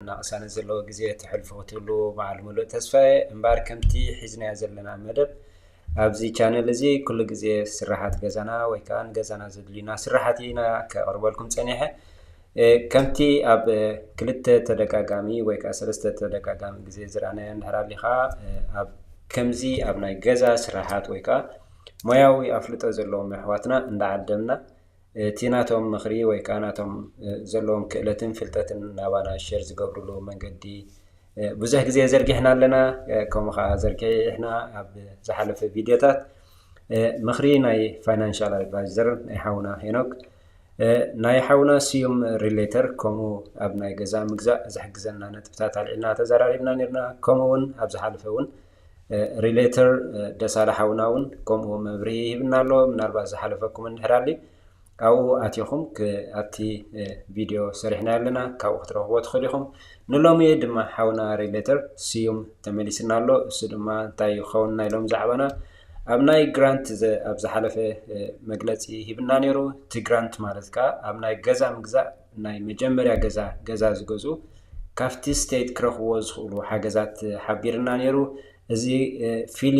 እናቐሳነ ዘለዎ ግዜ ተሕልፉ ክትህሉ በዓል ሙሉእ ተስፋ እየ። እምበኣር ከምቲ ሒዝናዮ ዘለና መደብ ኣብዚ ቻነል እዚ ኩሉ ግዜ ስራሓት ገዛና ወይ ከዓ ንገዛና ዘድልዩና ስራሓት ኢና ከቕርበልኩም ፀኒሐ። ከምቲ ኣብ ክልተ ተደጋጋሚ ወይ ከዓ ሰለስተ ተደጋጋሚ ግዜ ዝረኣናዮ እንድሕር ኣሊኻ ኣብ ከምዚ ኣብ ናይ ገዛ ስራሓት ወይ ከዓ ሞያዊ ኣፍልጦ ዘለዎም ኣሕዋትና እንዳዓደምና እቲ ናቶም ምኽሪ ወይ ከዓ ናቶም ዘለዎም ክእለትን ፍልጠትን ናባና ሸር ዝገብርሉ መንገዲ ብዙሕ ግዜ ዘርጊሕና ኣለና። ከምኡ ከዓ ዘርጊሕና ኣብ ዝሓለፈ ቪድዮታት ምኽሪ ናይ ፋይናንሻል ኣድቫይዘር ናይ ሓውና ሄኖክ፣ ናይ ሓውና ስዩም ሪሌተር ከምኡ ኣብ ናይ ገዛ ምግዛእ ዝሕግዘና ነጥብታት ኣልዒልና ተዘራሪብና ነርና። ከምኡ እውን ኣብ ዝሓለፈ እውን ሪሌተር ደሳለ ሓውና እውን ከምኡ መብርሂ ይህብና ኣሎ። ምናልባት ዝሓለፈኩም እንድሕር ኣሊ ኣብኡ ኣቲኹም ኣብቲ ቪድዮ ሰሪሕና ኣለና፣ ካብኡ ክትረኽቦ ትኽእሉ ኢኹም። ንሎሚ ድማ ሓውና ሪሌተር ስዩም ተመሊስና ኣሎ። እሱ ድማ እንታይ ይኸውን ናይ ሎም ዛዕባና ኣብ ናይ ግራንት ኣብ ዝሓለፈ መግለፂ ሂብና ነይሩ። እቲ ግራንት ማለት ከዓ ኣብ ናይ ገዛ ምግዛእ ናይ መጀመርያ ገዛ ገዛ ዝገዝኡ ካብቲ ስቴት ክረኽብዎ ዝኽእሉ ሓገዛት ሓቢርና ነይሩ። እዚ ፊሊ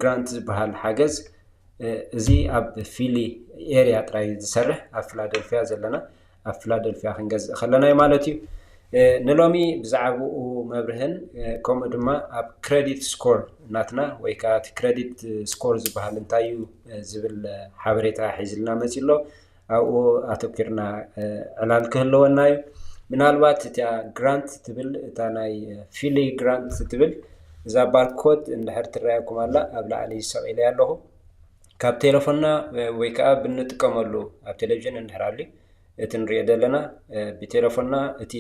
ግራንት ዝበሃል ሓገዝ እዚ ኣብ ፊሊ ኤርያ ጥራይ ዝሰርሕ ኣብ ፊላደልፊያ ዘለና ኣብ ፊላደልፊያ ክንገዝእ ከለና እዩ ማለት እዩ። ንሎሚ ብዛዕባኡ መብርህን ከምኡ ድማ ኣብ ክረዲት ስኮር ናትና ወይ ከዓ እቲ ክረዲት ስኮር ዝበሃል እንታይ እዩ ዝብል ሓበሬታ ሒዝልና መፂ ኣሎ። ኣብኡ ኣተኪርና ዕላል ክህልወና እዩ። ምናልባት እቲኣ ግራንት ትብል እታ ናይ ፊሊ ግራንት ትብል እዛ ባርኮድ እንድሕር ትረኣየኩም ኣላ ኣብ ላዕሊ ሰቒለ ኣለኹ። ካብ ቴሌፎንና ወይ ከዓ ብንጥቀመሉ ኣብ ቴሌቪዥን እንድሕር ኣሉ እቲ ንሪኦ ዘለና ብቴሌፎንና እቲ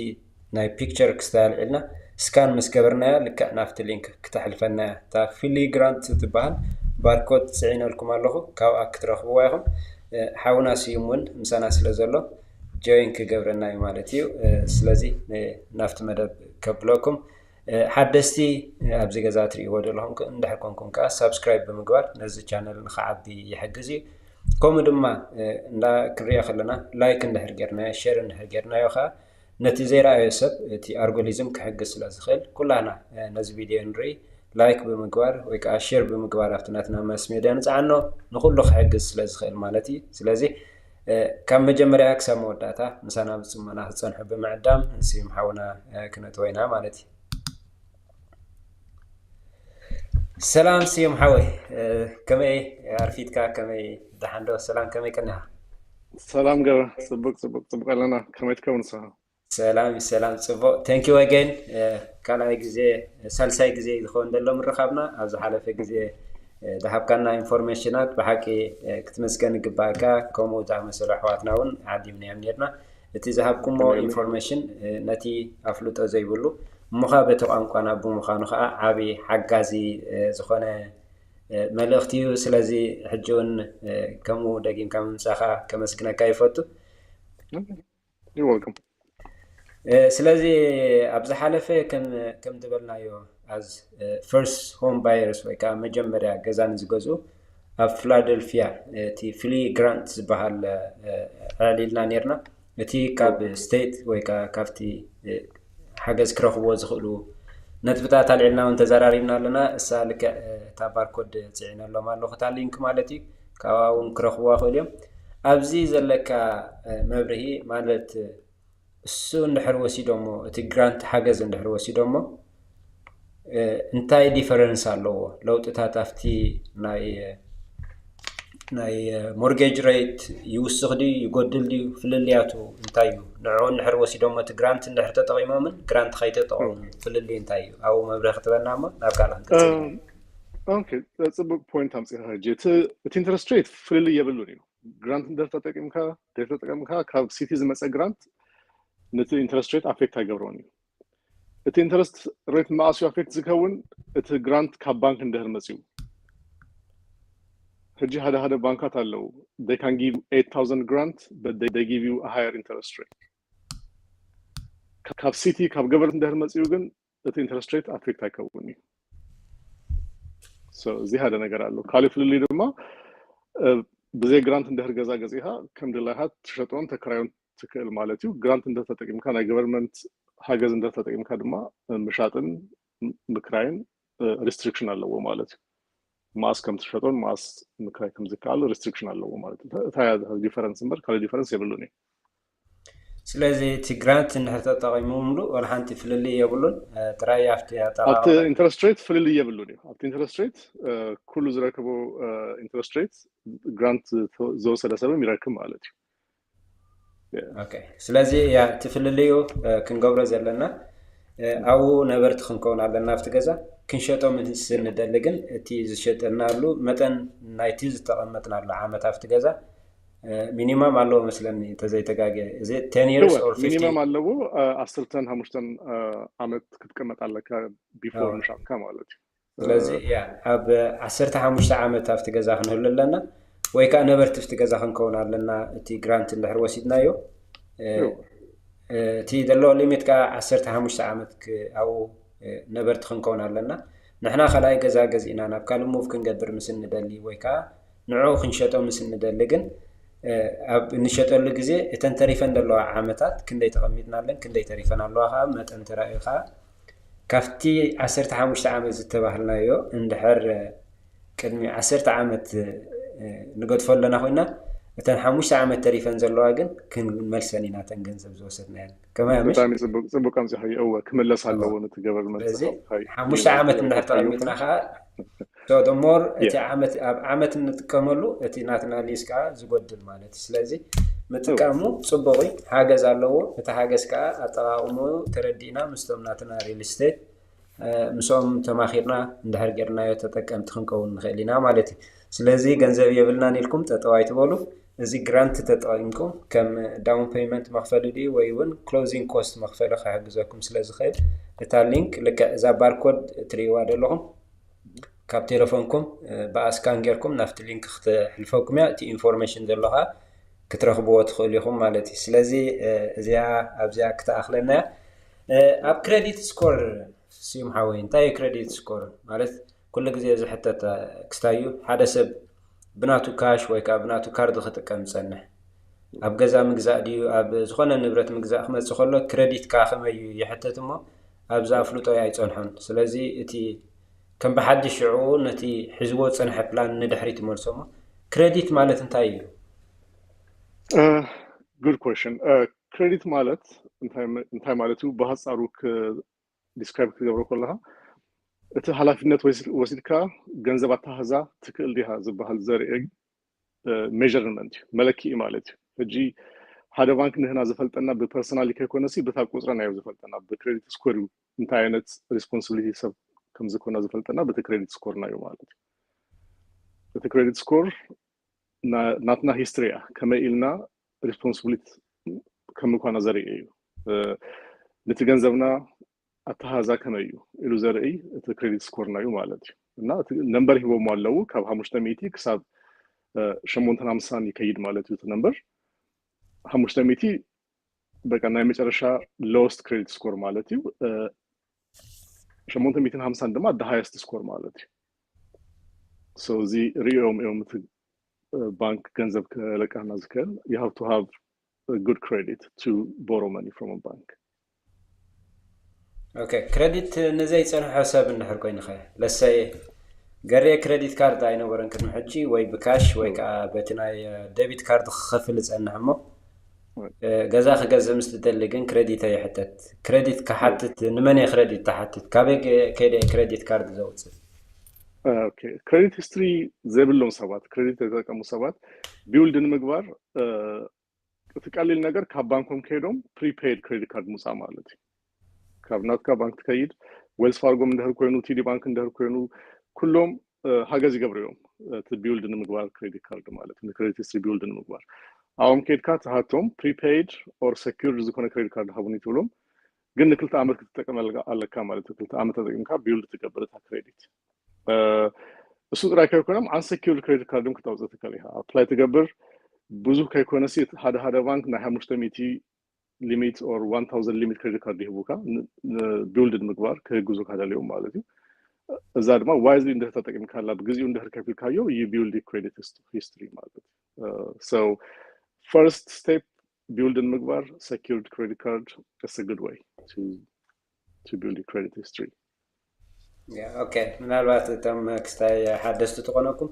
ናይ ፒክቸር ክስታይ ኣልዒልና ስካን ምስ ገበርናያ ልክዕ ናብቲ ሊንክ ክተሕልፈና እያ። እታ ፊሊ ግራንት ትበሃል ባርኮድ ፅዒነልኩም ኣለኹ፣ ካብኣ ክትረኽብዋ ኢኹም። ሓውና ስዩም እውን ምሳና ስለ ዘሎ ጆይን ክገብረና እዩ ማለት እዩ። ስለዚ ናብቲ መደብ ከብለኩም። ሓደስቲ ኣብዚ ገዛ ትርእይዎ ዘለኹም እንድሕር ኮንኩም ከዓ ሳብስክራይብ ብምግባር ነዚ ቻነል ንክዓቢ ይሕግዝ እዩ። ከምኡ ድማ እንዳ ክንሪኦ ከለና ላይክ እንድሕር ጌርናዮ ሸር እንድሕር ጌርናዮ ከዓ ነቲ ዘይረኣዮ ሰብ እቲ ኣርጎሊዝም ክሕግዝ ስለ ዝኽእል ኩላና ነዚ ቪድዮ ንርኢ ላይክ ብምግባር ወይ ከዓ ሼር ብምግባር ኣብቲ ናትና ማስ ሜድያ ንፀዓኖ ንኩሉ ክሕግዝ ስለ ዝኽእል ማለት እዩ። ስለዚ ካብ መጀመርያ ክሳብ መወዳእታ ምሳና ብፅሞና ክፀንሑ ብምዕዳም ስዩም ሓውና ክነእትዎ ኢና ማለት እዩ። ሰላም ስዩም ሓወይ፣ ከመይ ኣርፊድካ? ከመይ ደሓን ዶ? ሰላም፣ ከመይ ቀኒኻ? ሰላም ገብረ፣ ፅቡቅ ፅቡቅ ፅቡቅ ኣለና። ከመይ ትከውን ንስኻ? ሰላም ሰላም፣ ፅቡቅ። Thank you again። ካልኣይ ግዜ ሳልሳይ ግዜ ዝኸውን ዘሎ ምርኻብና። ኣብ ዝሓለፈ ግዜ ዝሃብካና ኢንፎርሜሽናት ብሓቂ ክትመስገን ይግባእካ። ከምኡ ዝኣመሰሉ ኣሕዋትና እውን ዓዲምናዮም ነርና። እቲ ዝሃብኩሞ ኢንፎርሜሽን ነቲ ኣፍልጦ ዘይብሉ እሞ ከዓ በቲ ቋንቋና ብምዃኑ ከዓ ዓብዪ ሓጋዚ ዝኾነ መልእኽቲ እዩ። ስለዚ ሕጂ እውን ከምኡ ደጊምካ ምምፃእካ ከመስግነካ ይፈቱ። You're welcome። ስለዚ ኣብ ዝሓለፈ ከም ዝበልናዮ as first home buyers ወይ ከዓ መጀመርያ ገዛ ንዝገዝኡ ኣብ ፊላደልፊያ እቲ ፍሊ ግራንት ዝበሃል ኣዕሊልና ነርና። እቲ ካብ ስቴት ወይ ከዓ ካብቲ ሓገዝ ክረኽብዎ ዝኽእሉ ነጥብታት ኣልዒልና እውን ተዘራሪብና ኣለና። እሳ ልክዕ እታ ባርኮድ ፅዒነሎም ኣለኹ እታ ሊንክ ማለት እዩ። ካብኣ እውን ክረኽብዋ ክእሉ እዮም። ኣብዚ ዘለካ መብርሂ ማለት እሱ እንድሕር ወሲዶሞ እቲ ግራንት ሓገዝ እንድሕር ወሲዶሞ እንታይ ዲፈረንስ ኣለዎ? ለውጥታት ኣብቲ ናይ ናይ ሞርጌጅ ሬት ይውስኽ ድዩ ይጎድል ድዩ? ፍልልያቱ እንታይ እዩ? ንዕኡ እንድሕር ወሲዶሞ እቲ ግራንት እንድሕር ተጠቒሞምን ግራንት ከይተጠቐሙ ፍልልይ እንታይ እዩ? ኣብኡ መብርሂ ክትበና እሞ ናብ ካልእ ክንቀፅል ኢና። ኦኬ፣ ፅቡቅ ፖይንት ኣምፂእካ። ሕጂ እቲ ኢንተረስት ሬት ፍልልይ የብሉን እዩ። ግራንት እንድሕር ተጠቂምካ ዘይተጠቀምካ ካብ ሲቲ ዝመፀ ግራንት ነቲ ኢንተረስት ሬት ኣፌክት ኣይገብሮን እዩ። እቲ ኢንተረስት ሬት መኣስ እዩ ኣፌክት ዝከውን? እቲ ግራንት ካብ ባንክ እንድሕር መፅዩ። ሕጂ ሓደ ሓደ ባንካት ኣለዉ they can give eight thousand grant but they give you a higher interest rate። ካብ ሲቲ ካብ ገቨርንመንት እንድሕር መፅዩ ግን እቲ ኢንተረስት ሬት ኣፌክት ኣይከውን እዩ። እዚ ሓደ ነገር ኣሎ። ካልእ ፍልልይ ድማ ብዘይ ግራንት እንድሕር ገዛ ገዚእካ ከም ድላይካ ትሸጦን ተከራዮን ትክእል ማለት እዩ። ግራንት እንድሕር ተጠቂምካ ናይ ገቨርንመንት ሃገዝ እንድሕር ተጠቂምካ ድማ ምሻጥን ምክራይን restriction ኣለዎ ማለት እዩ። መኣስ ከም ትሸጦን መኣስ ምክራይ ከም ዝከኣል restriction ኣለዎ ማለት እዩ። እታ እያ difference እምበር ካልእ difference የብሉን እዩ። ስለዚ እቲ grant እንድሕር ተጠቒሞምሉ ወላ ሓንቲ ፍልልይ የብሉን። ጥራይ ኣብቲ ኣብቲ interest rate ፍልልይ የብሉን እዩ። ኣብቲ interest rate ኩሉ ዝረከቦ interest rate grant ዝወሰደ ሰብም ይረክብ ማለት እዩ። ስለዚ እቲ ፍልልዩ ክንገብሮ ዘለና ኣብኡ ነበርቲ ክንከውን ኣለና ኣብቲ ገዛ። ክንሸጦ ምስ ንደሊ ግን እቲ ዝሸጠናሉ መጠን ናይቲ ዝተቐመጥናሉ ዓመት ኣብቲ ገዛ ሚኒማም ኣለዎ መስለኒ እንተዘይተጋገ። እዚ ten years or fifteen? ሚኒማም ኣለዎ። ኣስርተን ሓሙሽተን ዓመት ክትቀመጥ ኣለካ before ምሻጥካ ማለት እዩ። ስለዚ ያ ኣብ ዓሰርተ ሓሙሽተ ዓመት ኣብቲ ገዛ ክንህሉ ኣለና ወይ ከዓ ነበርቲ ኣብቲ ገዛ ክንከውን ኣለና። እቲ grant እንድሕር ወሲድናዮ እቲ ዘለዎ limit ከዓ ዓሰርተ ሓሙሽተ ዓመት ኣብኡ ነበርቲ ክንከውን ኣለና። ንሕና ካልኣይ ገዛ ገዚእና ናብ ካልእ move ክንገብር ምስ እንደሊ ወይ ከዓ ንዑ ክንሸጦ ምስ እንደሊ ግን ኣብ እንሸጠሉ ግዜ እተን ተሪፈን ዘለዋ ዓመታት ክንደይ ተቐሚጥናለን ክንደይ ተሪፈን ኣለዋ ከዓ መጠን ተራእዩ ከዓ ካብቲ ዓሰርተ ሓሙሽተ ዓመት ዝተባህልናዮ እንድሕር ቅድሚ ዓሰርተ ዓመት ንገድፎ ኣለና ኮይና እተን ሓሙሽተ ዓመት ተሪፈን ዘለዋ ግን ክንመልሰን ኢና እተን ገንዘብ ዝወሰድናየን። ከማይ ምሽ ብጣዕሚ ፅቡቅ ኣምፂኻዮ። እወ ክምለስ ኣለዎ ነቲ ገቨርንመንት። ሓሙሽተ ዓመት እንድሕር ተቐሚጥና ከዓ more እቲ ዓመት ኣብ ዓመት እንጥቀመሉ እቲ ናትና lease ከዓ ዝጎድል ማለት እዩ። ስለዚ ምጥቃሙ ፅቡቅ እዩ፣ ሓገዝ ኣለዎ። እቲ ሓገዝ ከዓ ኣጠቃቅሙ ተረዲእና ምስቶም ናትና real estate ምስኦም ተማኺርና እንድሕር ጌርናዮ ተጠቀምቲ ክንከውን ንኽእል ኢና ማለት እዩ። ስለዚ ገንዘብ የብልናን ኢልኩም ጠጠው ኣይትበሉ። እዚ grant ተጠቂምኩም ከም down payment መኽፈሊ ድዩ ወይ እውን closing cost መኽፈሊ ክሕግዘኩም ስለ ዝኽእል እታ link ልክዕ እዛ barcode እትርእይዋ ዘለኹም ካብ ቴሌፎንኩም ብኣ scan ጌርኩም ናብቲ link ክተሕልፈኩም እያ። እቲ information ዘሎ ከዓ ክትረኽብዎ ትኽእሉ ኢኹም ማለት እዩ። ስለዚ እዚኣ ኣብዚኣ ክትኣኽለና እያ። ኣብ credit score ስዩም ሓወይ እንታይ እዩ credit score ማለት? ኩሉ ግዜ ዝሕተት ክስታይ እዩ። ሓደ ሰብ ብናቱ ካሽ ወይ ከዓ ብናቱ ካርድ ክጥቀም ዝፀንሕ ኣብ ገዛ ምግዛእ ድዩ ኣብ ዝኾነ ንብረት ምግዛእ ክመፅእ ከሎ ክረዲት ከዓ ከመይ እዩ ይሕተት እሞ ኣብዚ ኣፍልጦ ኣይፀንሖን። ስለዚ እቲ ከም ብሓድሽ ሽዑ ነቲ ሒዝዎ ዝፀንሐ ፕላን ንድሕሪት ይመልሶ እሞ ክረዲት ማለት እንታይ እዩ? Good question. ክረዲት ማለት እንታይ ማለት እዩ? ብሃፃሩ describe ክትገብሮ ከለካ እቲ ሓላፍነት ወሲድካ ገንዘብ ኣተሃዛ ትክእል ዲካ ዝበሃል ዘርኢ measurement እዩ፣ መለክዒ ማለት እዩ። ሕጂ ሓደ ባንክ ንህና ዝፈልጠና ብ personally ከይኮነሲ ብታ ቁፅረ ናዮ ዝፈልጠና ብ credit score እዩ። እንታይ ዓይነት responsibility ሰብ ከምዝኮና ዝፈልጠና ብቲ credit score ናዮ ማለት እዩ። እቲ credit score ናትና history እያ፣ ከመይ ኢልና responsibility ከም ምኳና ዘርኢ እዩ። ነቲ ገንዘብና ኣተሃዛ ከመይ እዩ ኢሉ ዘርኢ እቲ credit score ናዩ ማለት እዩ። እና ነምበር ሂቦሞ ኣለዉ ካብ ሓሙሽተ ሚእቲ ክሳብ ሸሞንተን ሓምሳን ይከይድ ማለት እዩ። እቲ ነምበር ሓሙሽተ ሚእቲ በቃ ናይ መጨረሻ lowest credit score ማለት እዩ። ሸሞንተ ሚእትን ሓምሳን ድማ the highest score ማለት እዩ። So እዚ ሪኦም እዮም እቲ ባንክ ገንዘብ ክለቅሃና ዝክእል። You have to have good credit to borrow money from a bank. Okay, credit ንዘይፀንሖ ሰብ እንድሕር ኮይንኸ ለሰይ ገሬ credit card ኣይነበረን ቅድሚ ሕጂ ወይ ብካሽ ወይ ከዓ በቲ ናይ debit card ክኸፍል ዝፀንሕ እሞ ገዛ ክገዝእ ምስ ትደሊ ግን credit ኣይሕተት። Credit ክሓትት ንመን እየ credit ትሓትት? ካበይ ከይደ credit card ዘውፅእ? Credit history ዘይብሎም ሰባት፣ credit ዘይተጠቀሙ ሰባት build ንምግባር እቲ ቀሊል ነገር ካብ ባንኮም ከይዶም prepaid credit card ምውፃእ ማለት እዩ። ካብ ናትካ ባንክ ትከይድ፣ Wells Fargo እንድሕር ኮይኑ፣ TD Bank እንድሕር ኮይኑ፣ ኩሎም ሓገዝ ይገብሩ እዮም። እቲ build ንምግባር credit card ማለት ን credit history build ንምግባር ኣብኦም ከይድካ ትሃቶም prepaid or secured ዝኾነ credit card ሃቡኒ ትብሎም። ግን ንክልተ ዓመት ክትጠቀም ኣለካ ማለት እዩ። ክልተ ዓመት ተጠቂምካ build ትገብር እታ credit። እሱ ጥራይ ከይኮኖም unsecured credit card ም ክተውፅእ ትክእል ኢካ። Apply ትገብር ብዙህ ከይኮነሲ ሓደ ሓደ ባንክ ናይ ሓሙሽተ ሚእቲ limit or one thousand limit credit card ይህቡካ build ንምግባር ክህግዙካ ደልዮም ማለት እዩ። እዛ ድማ wisely እንድሕር ተጠቂምካላ ብግዚኡ እንድሕር ከፊልካዮ you build credit history ማለት እዩ። So first step build ንምግባር secured credit card is a good way። to to build your credit history. ኦኬ፣ ምናልባት እቶም ክስታይ ሓደስቲ ትኾነኩም፣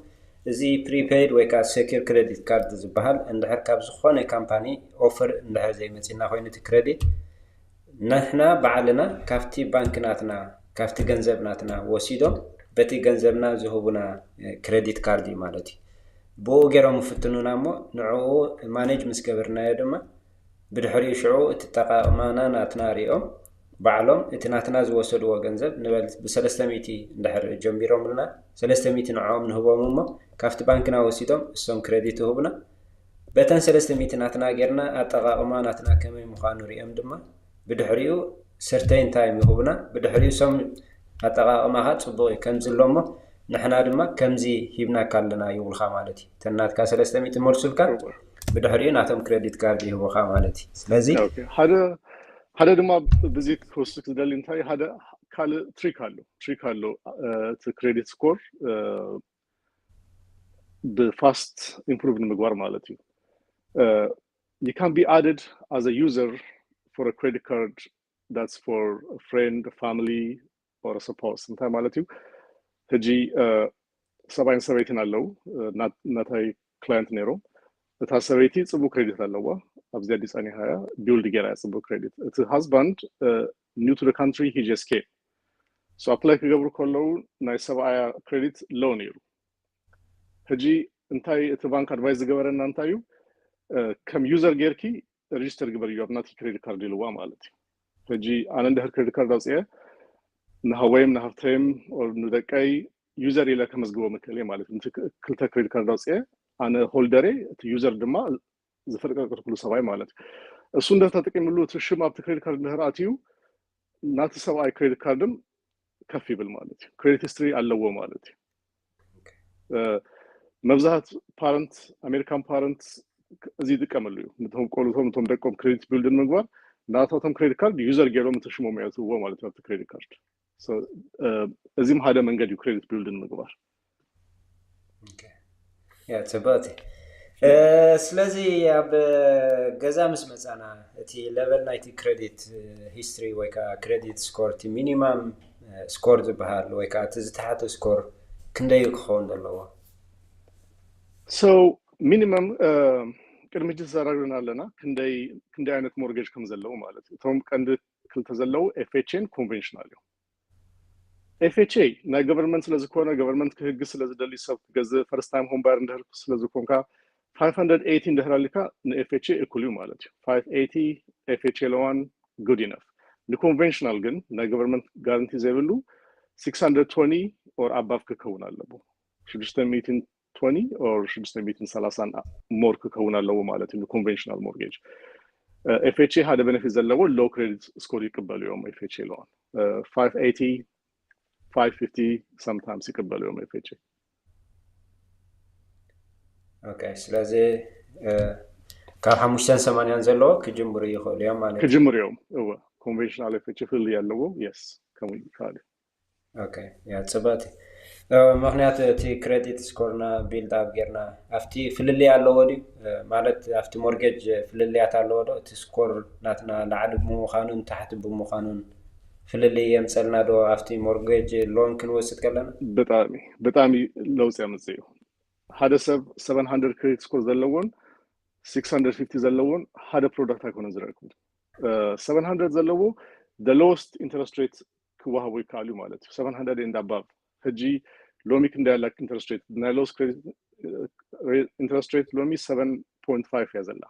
እዚ prepaid ወይ ከዓ secure credit card ዝበሃል እንድሕር ካብ ዝኾነ ካምፓኒ offer እንድሕር ዘይመፅና ኮይኑ እቲ credit ንሕና ባዕልና ካብቲ ባንክ ናትና ካብቲ ገንዘብ ናትና ወሲዶም በቲ ገንዘብና ዝህቡና credit card እዩ ማለት እዩ። ብኡ ገይሮም ይፍትኑና እሞ ንዕኡ manage ምስ ገበርናዮ ድማ ብድሕሪኡ ሽዑ እቲ ኣጠቓቕማና ናትና ሪኦም ባዕሎም እቲ ናትና ዝወሰድዎ ገንዘብ ንበል ብሰለስተ ሚእቲ እንድሕር ጀሚሮምልና ሰለስተ ሚእቲ ንዕኦም ንህቦም እሞ ካብቲ ባንክና ወሲዶም እሶም credit ይህቡና። በተን ሰለስተ ሚእቲ ናትና ጌርና ኣጠቓቕማ ናትና ከመይ ምዃኑ ሪኦም ድማ ብድሕሪኡ certain time ይህቡና። ብድሕሪኡ እሶም ኣጠቓቕማኻ ፅቡቕ እዩ ከምዚ ኣሎ እሞ ንሕና ድማ ከምዚ ሂብናካ ኣለና ይብሉኻ ማለት እዩ። እተን ናትካ ሰለስተ ሚእቲ መልሱልካ ብድሕሪኡ ናቶም credit card ይህቡኻ ማለት እዩ። ስለዚ ሓደ ሓደ ድማ ብዚ ክወስክ ዝደሊ እንታይ ሓደ ካልእ trick ኣሎ trick ኣሎ እቲ credit score ብ fast improve ንምግባር ማለት እዩ። You can be added as a user for a credit card that's for a friend, a family, or a spouse. እንታይ ማለት እዩ? ሕጂ ሰብኣይን ሰበይትን ኣለዉ። ናታይ client ነይሮም። እታ ሰበይቲ ፅቡቅ credit ኣለዋ። ኣብዚ ኣዲስ ጸኒሓ እያ build ገይራ እያ ፅቡቅ credit። እቲ husband new to the country, he just came. So apply ክገብሩ ከለዉ ናይ ሰብኣያ credit low ነይሩ። ሕጂ እንታይ እቲ ባንክ advise ዝገበረና እንታይ እዩ? ከም user ጌርኪ register ግበርዮ ኣብ ናትኪ credit card ኢልዋ ማለት እዩ። ሕጂ ኣነ እንድሕር credit card ኣውፅኤ ንሃወይም ንሃፍተይም ንደቀይ user ኢለ ከመዝግቦ ምክእል ማለት ክልተ credit card ኣውፅኤ ኣነ holder የ እቲ user ድማ ዝፈቀድኩሉ ሰብኣይ ማለት እዩ። እሱ እንድሕር ተጠቂምሉ እቲ ሽም ኣብቲ credit card እንድሕር ኣትዩ ናቲ ሰብኣይ credit card ም ከፍ ይብል ማለት እዩ። Credit history ኣለዎ ማለት እዩ። መብዛሕት parent American parent እዚ ይጥቀመሉ እዩ። ነቶም ቆልቶም ነቶም ደቆም credit build ንምግባር ናታቶም credit card user ገይሮም እቲ ሽሞም የእትውዎ ማለት እዩ ኣብቲ credit card። እዚም ሓደ መንገድ እዩ credit build ንምግባር። ያ ጽቡቅ። ስለዚ ኣብ ገዛ ምስ መጻና እቲ level ናይቲ credit history ወይ ከዓ credit score እቲ minimum score ዝበሃል ወይ ከዓ እቲ ዝተሓተ score ክንደይ ክኸውን ዘለዎ? So minimum ቅድሚ ሕጂ ተዘራሪብና ኣለና ክንደይ ዓይነት mortgage ከም ዘለዉ ማለት እዩ። እቶም ቀንዲ ክልተ ዘለዉ FHA ን conventional እዮም። FHA ናይ government ስለ ዝኾነ government ክህግዝ ስለ ዝደሊ ሰብ ክገዝእ first time home buyer እንድሕር ስለ ዝኾንካ five hundred eighty እንድሕር ኣሊካ ን FHA እኩል እዩ ማለት እዩ። Five eighty FHA loan good enough። ን conventional ግን ናይ government guarantee ዘይብሉ six hundred twenty or above ክከውን ኣለዎ። ሽዱሽተ ሚእትን twenty or ሽዱሽተ ሚእትን ሰላሳን more ክከውን ኣለዎ ማለት እዩ። Conventional mortgage FHA ሓደ benefit ዘለዎ low credit score ይቅበሉ እዮም። FHA loan five eighty five fifty sometimes ይቅበሉ እዮም FHA። Okay፣ ስለዚ ካብ ሓሙሽተን ሰማንያን ዘለዎ ክጅምሩ ይኽእሉ እዮም ማለት እዩ። ክጅምሩ እዮም። እወ፣ conventional FHA ፍልልይ ኣለዎ። Yes፣ ከምኡ ይከኣል እዩ። Okay፣ ያ ጽቡቅ። ምክንያቱ እቲ credit score ና build up ጌርና ኣብቲ ፍልልይ ኣለዎ ድዩ? ማለት ኣብቲ mortgage ፍልልያት ኣለዎ ዶ? እቲ score ናትና ላዕሊ ብምዃኑን ታሕቲ ብምዃኑን ፍልልይ የምጸልና ዶ ኣብቲ mortgage loan ክንወስድ ከለና? ብጣዕሚ ብጣዕሚ ለውጢ የምጽእ እዩ። ሓደ ሰብ seven hundred credit score ዘለዎን six hundred fifty ዘለዎን ሓደ product ኣይኮነን ዝረክቡ። Seven hundred ዘለዎ the lowest interest rate ክወሃቦ ይከኣል እዩ ማለት እዩ። Seven hundred and above ሕጂ ሎሚ ክንደይ ኣላ interest rate? ናይ lowest credit interest rate ሎሚ seven point five እያ ዘላ።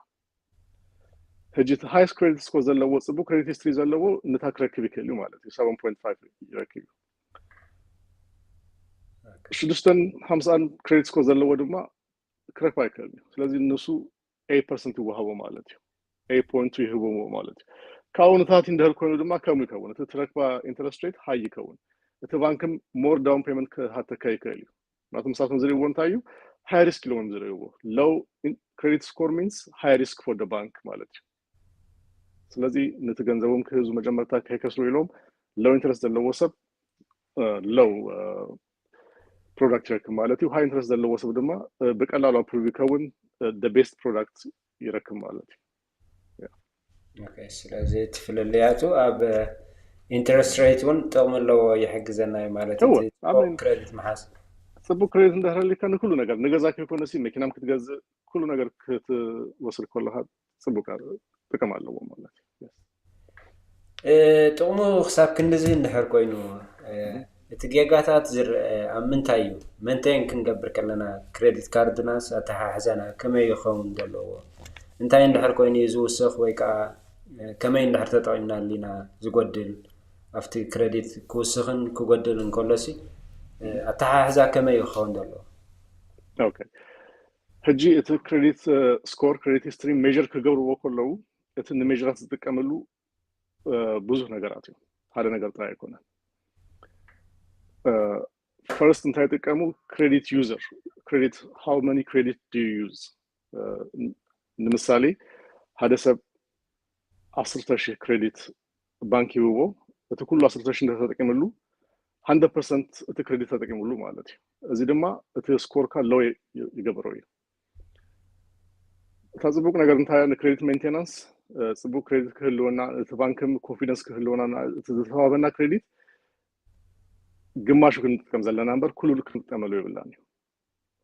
ሕጂ እቲ highest credit score ዘለዎ ጽቡቅ credit history ዘለዎ ነታ ክረክብ ይክእል እዩ ማለት እዩ። Seven point five ይረክብ እዩ። ሽዱሽተን ሓምሳን credit score ዘለዎ ድማ ክረክብ ኣይክእል እዩ። ስለዚ ንሱ eight percent ይወሃቦ ማለት እዩ። Eight point two ይህቦ ማለት እዩ። ካብኡ ንታሕቲ እንድሕር ኮይኑ ድማ ከምኡ ይከውን። እቲ ትረክባ interest rate high ይከውን። እቲ ባንክም more down payment ክሃተካ ይክእል እዩ። ናቱ ምሳቶም ዝርእይዎ እንታይ እዩ? High risk ኢሎም ዝርእይዎ። Low credit score means high risk for the bank ማለት እዩ። ስለዚ ነቲ ገንዘቦም ክህዙ መጀመርታ ከይከስሩ ኢሎም low interest ዘለዎ ሰብ low product ይረክብ ማለት እዩ። High interest ዘለዎ ሰብ ድማ ብቀላሉ approve ይከውን፣ the best product ይረክብ ማለት እዩ። ስለዚ እቲ ፍልልያቱ ኣብ interest rate እውን ጥቕሚ ኣለዎ፣ ይሕግዘና እዩ ማለት እዩ። ክሬዲት ምሓዝ ፅቡቅ ክሬዲት እንዳሃለካ ንኩሉ ነገር፣ ንገዛ ከይኮነሲ መኪናም ክትገዝእ፣ ኩሉ ነገር ክትወስድ ከለካ ፅቡቅ ጥቅም ኣለዎ ማለት እዩ። ጥቕሙ ክሳብ ክንድዚ እንድሕር ኮይኑ፣ እቲ ጌጋታት ዝረአ ኣብ ምንታይ እዩ? መንቴን ክንገብር ከለና ክሬዲት ካርድናስ ኣተሓሕዛና ከመይ ይኸውን ዘለዎ? እንታይ እንድሕር ኮይኑ እዩ ዝውስኽ ወይ ከዓ ከመይ እንድሕር ተጠቒምናሉ ኢና ዝጎድል? ኣብቲ ክሬዲት ክውስኽን ክጎድል እንከሎሲ ኣተሓሕዛ ከመይ ክኸውን ዘለዎ? ሕጂ እቲ ክሬዲት ስኮር፣ ክሬዲት ሂስትሪ ሜር ክገብርዎ ከለዉ እቲ ንሜራት ዝጥቀምሉ ብዙሕ ነገራት እዩ። ሓደ ነገር ጥራይ ኣይኮነን። ፈርስት እንታይ ይጥቀሙ? ክሬዲት ዩዘር፣ ክሬዲት፣ how many credit do you use? ንምሳሌ ሓደ ሰብ ዓሰርተ ሺህ ክሬዲት ባንክ ይህብዎ፣ እቲ ኩሉ ዓሰርተ ሺህ እንተተጠቂምሉ፣ ሃንድረድ ፐርሰንት እቲ ክሬዲት ተጠቂምሉ ማለት እዩ። እዚ ድማ እቲ ስኮርካ ሎው ይገብሮ እዩ። እታ ፅቡቅ ነገር እንታይ? ንክሬዲት ሜንቴናንስ ፅቡቅ ክሬዲት ክህልወና፣ እቲ ባንክም ኮንፊደንስ ክህልወና፣ እቲ ዝተዋህበና ክሬዲት ግማሹ ክንጥቀም ዘለና እምበር ኩሉ ክንጥቀመሉ የብልናን እዩ።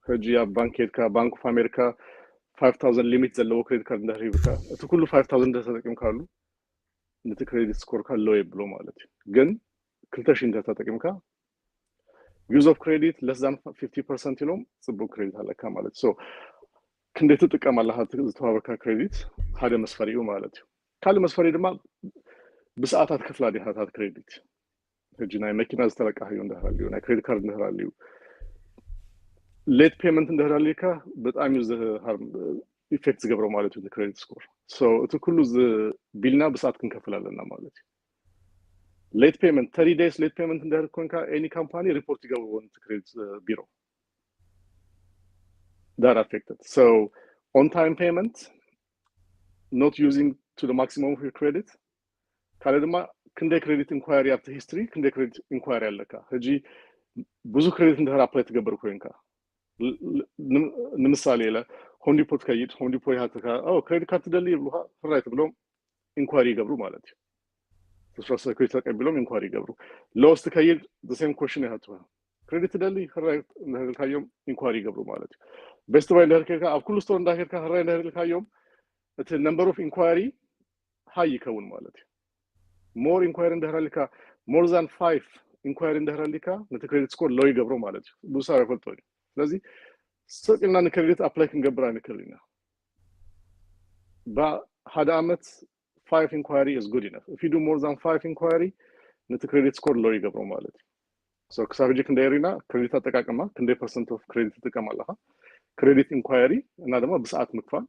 ሕጂ ኣብ ባንክ ሄድካ፣ ባንክ ኦፍ ኣሜሪካ ፋይቭ ታውዘንድ ሊሚት ዘለዎ ክሬዲት ካርድ እንድሕር ሂብካ፣ እቲ ኩሉ ፋይቭ ታውዘንድ እንድሕር ተጠቂምካሉ፣ ነቲ ክሬዲት ስኮርካ ሎው የብሎ ማለት እዩ። ግን ክልተ ሺህ እንድሕር ተጠቂምካ፣ use of credit less than fifty percent ኢሎም፣ ፅቡቅ ክሬዲት ኣለካ ማለት እዩ። ክንደይ ትጥቀም ኣለካ ዝተዋህበካ ክሬዲት ሓደ መስፈሪ እዩ ማለት እዩ። ካልእ መስፈሪ ድማ ብሰዓታት ክፍላ ዲኻ እታ ክሬዲት። ሕጂ ናይ መኪና ዝተለቃሕዮ እንድሕር ኣልዩ፣ ናይ ክሬዲት ካርድ እንድሕር ኣልዩ፣ ሌት ፔመንት እንድሕር ኣልዩካ፣ ብጣዕሚ እዩ ኢፌክት ዝገብሮ ማለት እዩ ክሬዲት ስኮር። እቲ ኩሉ ቢልና ብሰዓት ክንከፍል ኣለና ማለት እዩ። ሌት ፔመንት፣ ተርቲ ዴይስ ሌት ፔመንት እንድሕር ኮንካ፣ ኤኒ ካምፓኒ ሪፖርት ይገብርዎ ነቲ ክሬዲት ቢሮ። That affected. So on time payment, not using to the maximum of your credit. ካልእ ድማ ክንደይ ክሬዲት ኢንኳየሪ ኣብቲ ሂስትሪ፣ ክንደይ ክሬዲት ኢንኳየሪ ኣለካ። ሕጂ ብዙሕ ክሬዲት እንድሕር ኣፕላይ ትገብር ኮይንካ፣ ንምሳሌ ኢለ ሆም ዲፖ ትከይድ፣ ሆም ዲፖ ይሃትካ፣ ክሬዲት ካርድ ትደሊ ይብሉካ፣ ሕራይ ትብሎም፣ ኢንኳሪ ይገብሩ ማለት እዩ። ሶሻል ሴኩሪቲ ተቀቢሎም ኢንኳሪ ይገብሩ። ሎስ ትከይድ፣ ሴም ኮሽን ይሃትካ፣ ክሬዲት ትደሊ፣ ሕራይ እንድሕር ኢልካዮም ኢንኳሪ ይገብሩ ማለት እዩ። ቤስት ባይ እንድሕር ከይድካ፣ ኣብ ኩሉ ስቶር እንዳከድካ ሕራይ እንድሕር ኢልካዮም፣ እቲ ነምበር ኦፍ ኢንኳሪ ሃይ ይከውን ማለት እዩ። ሞር ኢንኳሪ እንድሕር ኣልካ፣ ሞር ዛን ፋይቭ ኢንኳሪ እንድሕር ኣልካ፣ ነቲ ክሬዲት ስኮር ሎው ይገብሮ ማለት እዩ። ብዙሕ ሰብ ኣይፈልጦ እዩ። ስለዚ ስቕ ኢልና ንክሬዲት ኣፕላይ ክንገብር ኣይንክእል ኢና። ሓደ ዓመት ፋይቭ ኢንኳሪ is good enough. If you do more than five ኢንኳሪ፣ ነቲ ክሬዲት ስኮር ሎው ይገብሮ ማለት እዩ። ክሳብ ሕጂ ክንደይ ሪና ክሬዲት ኣጠቃቅማ፣ ክንደይ ፐርሰንት ኦፍ ክሬዲት ትጥቀም ኣለካ፣ ክሬዲት ኢንኳሪ እና ድማ ብሰዓት ምክፋል፣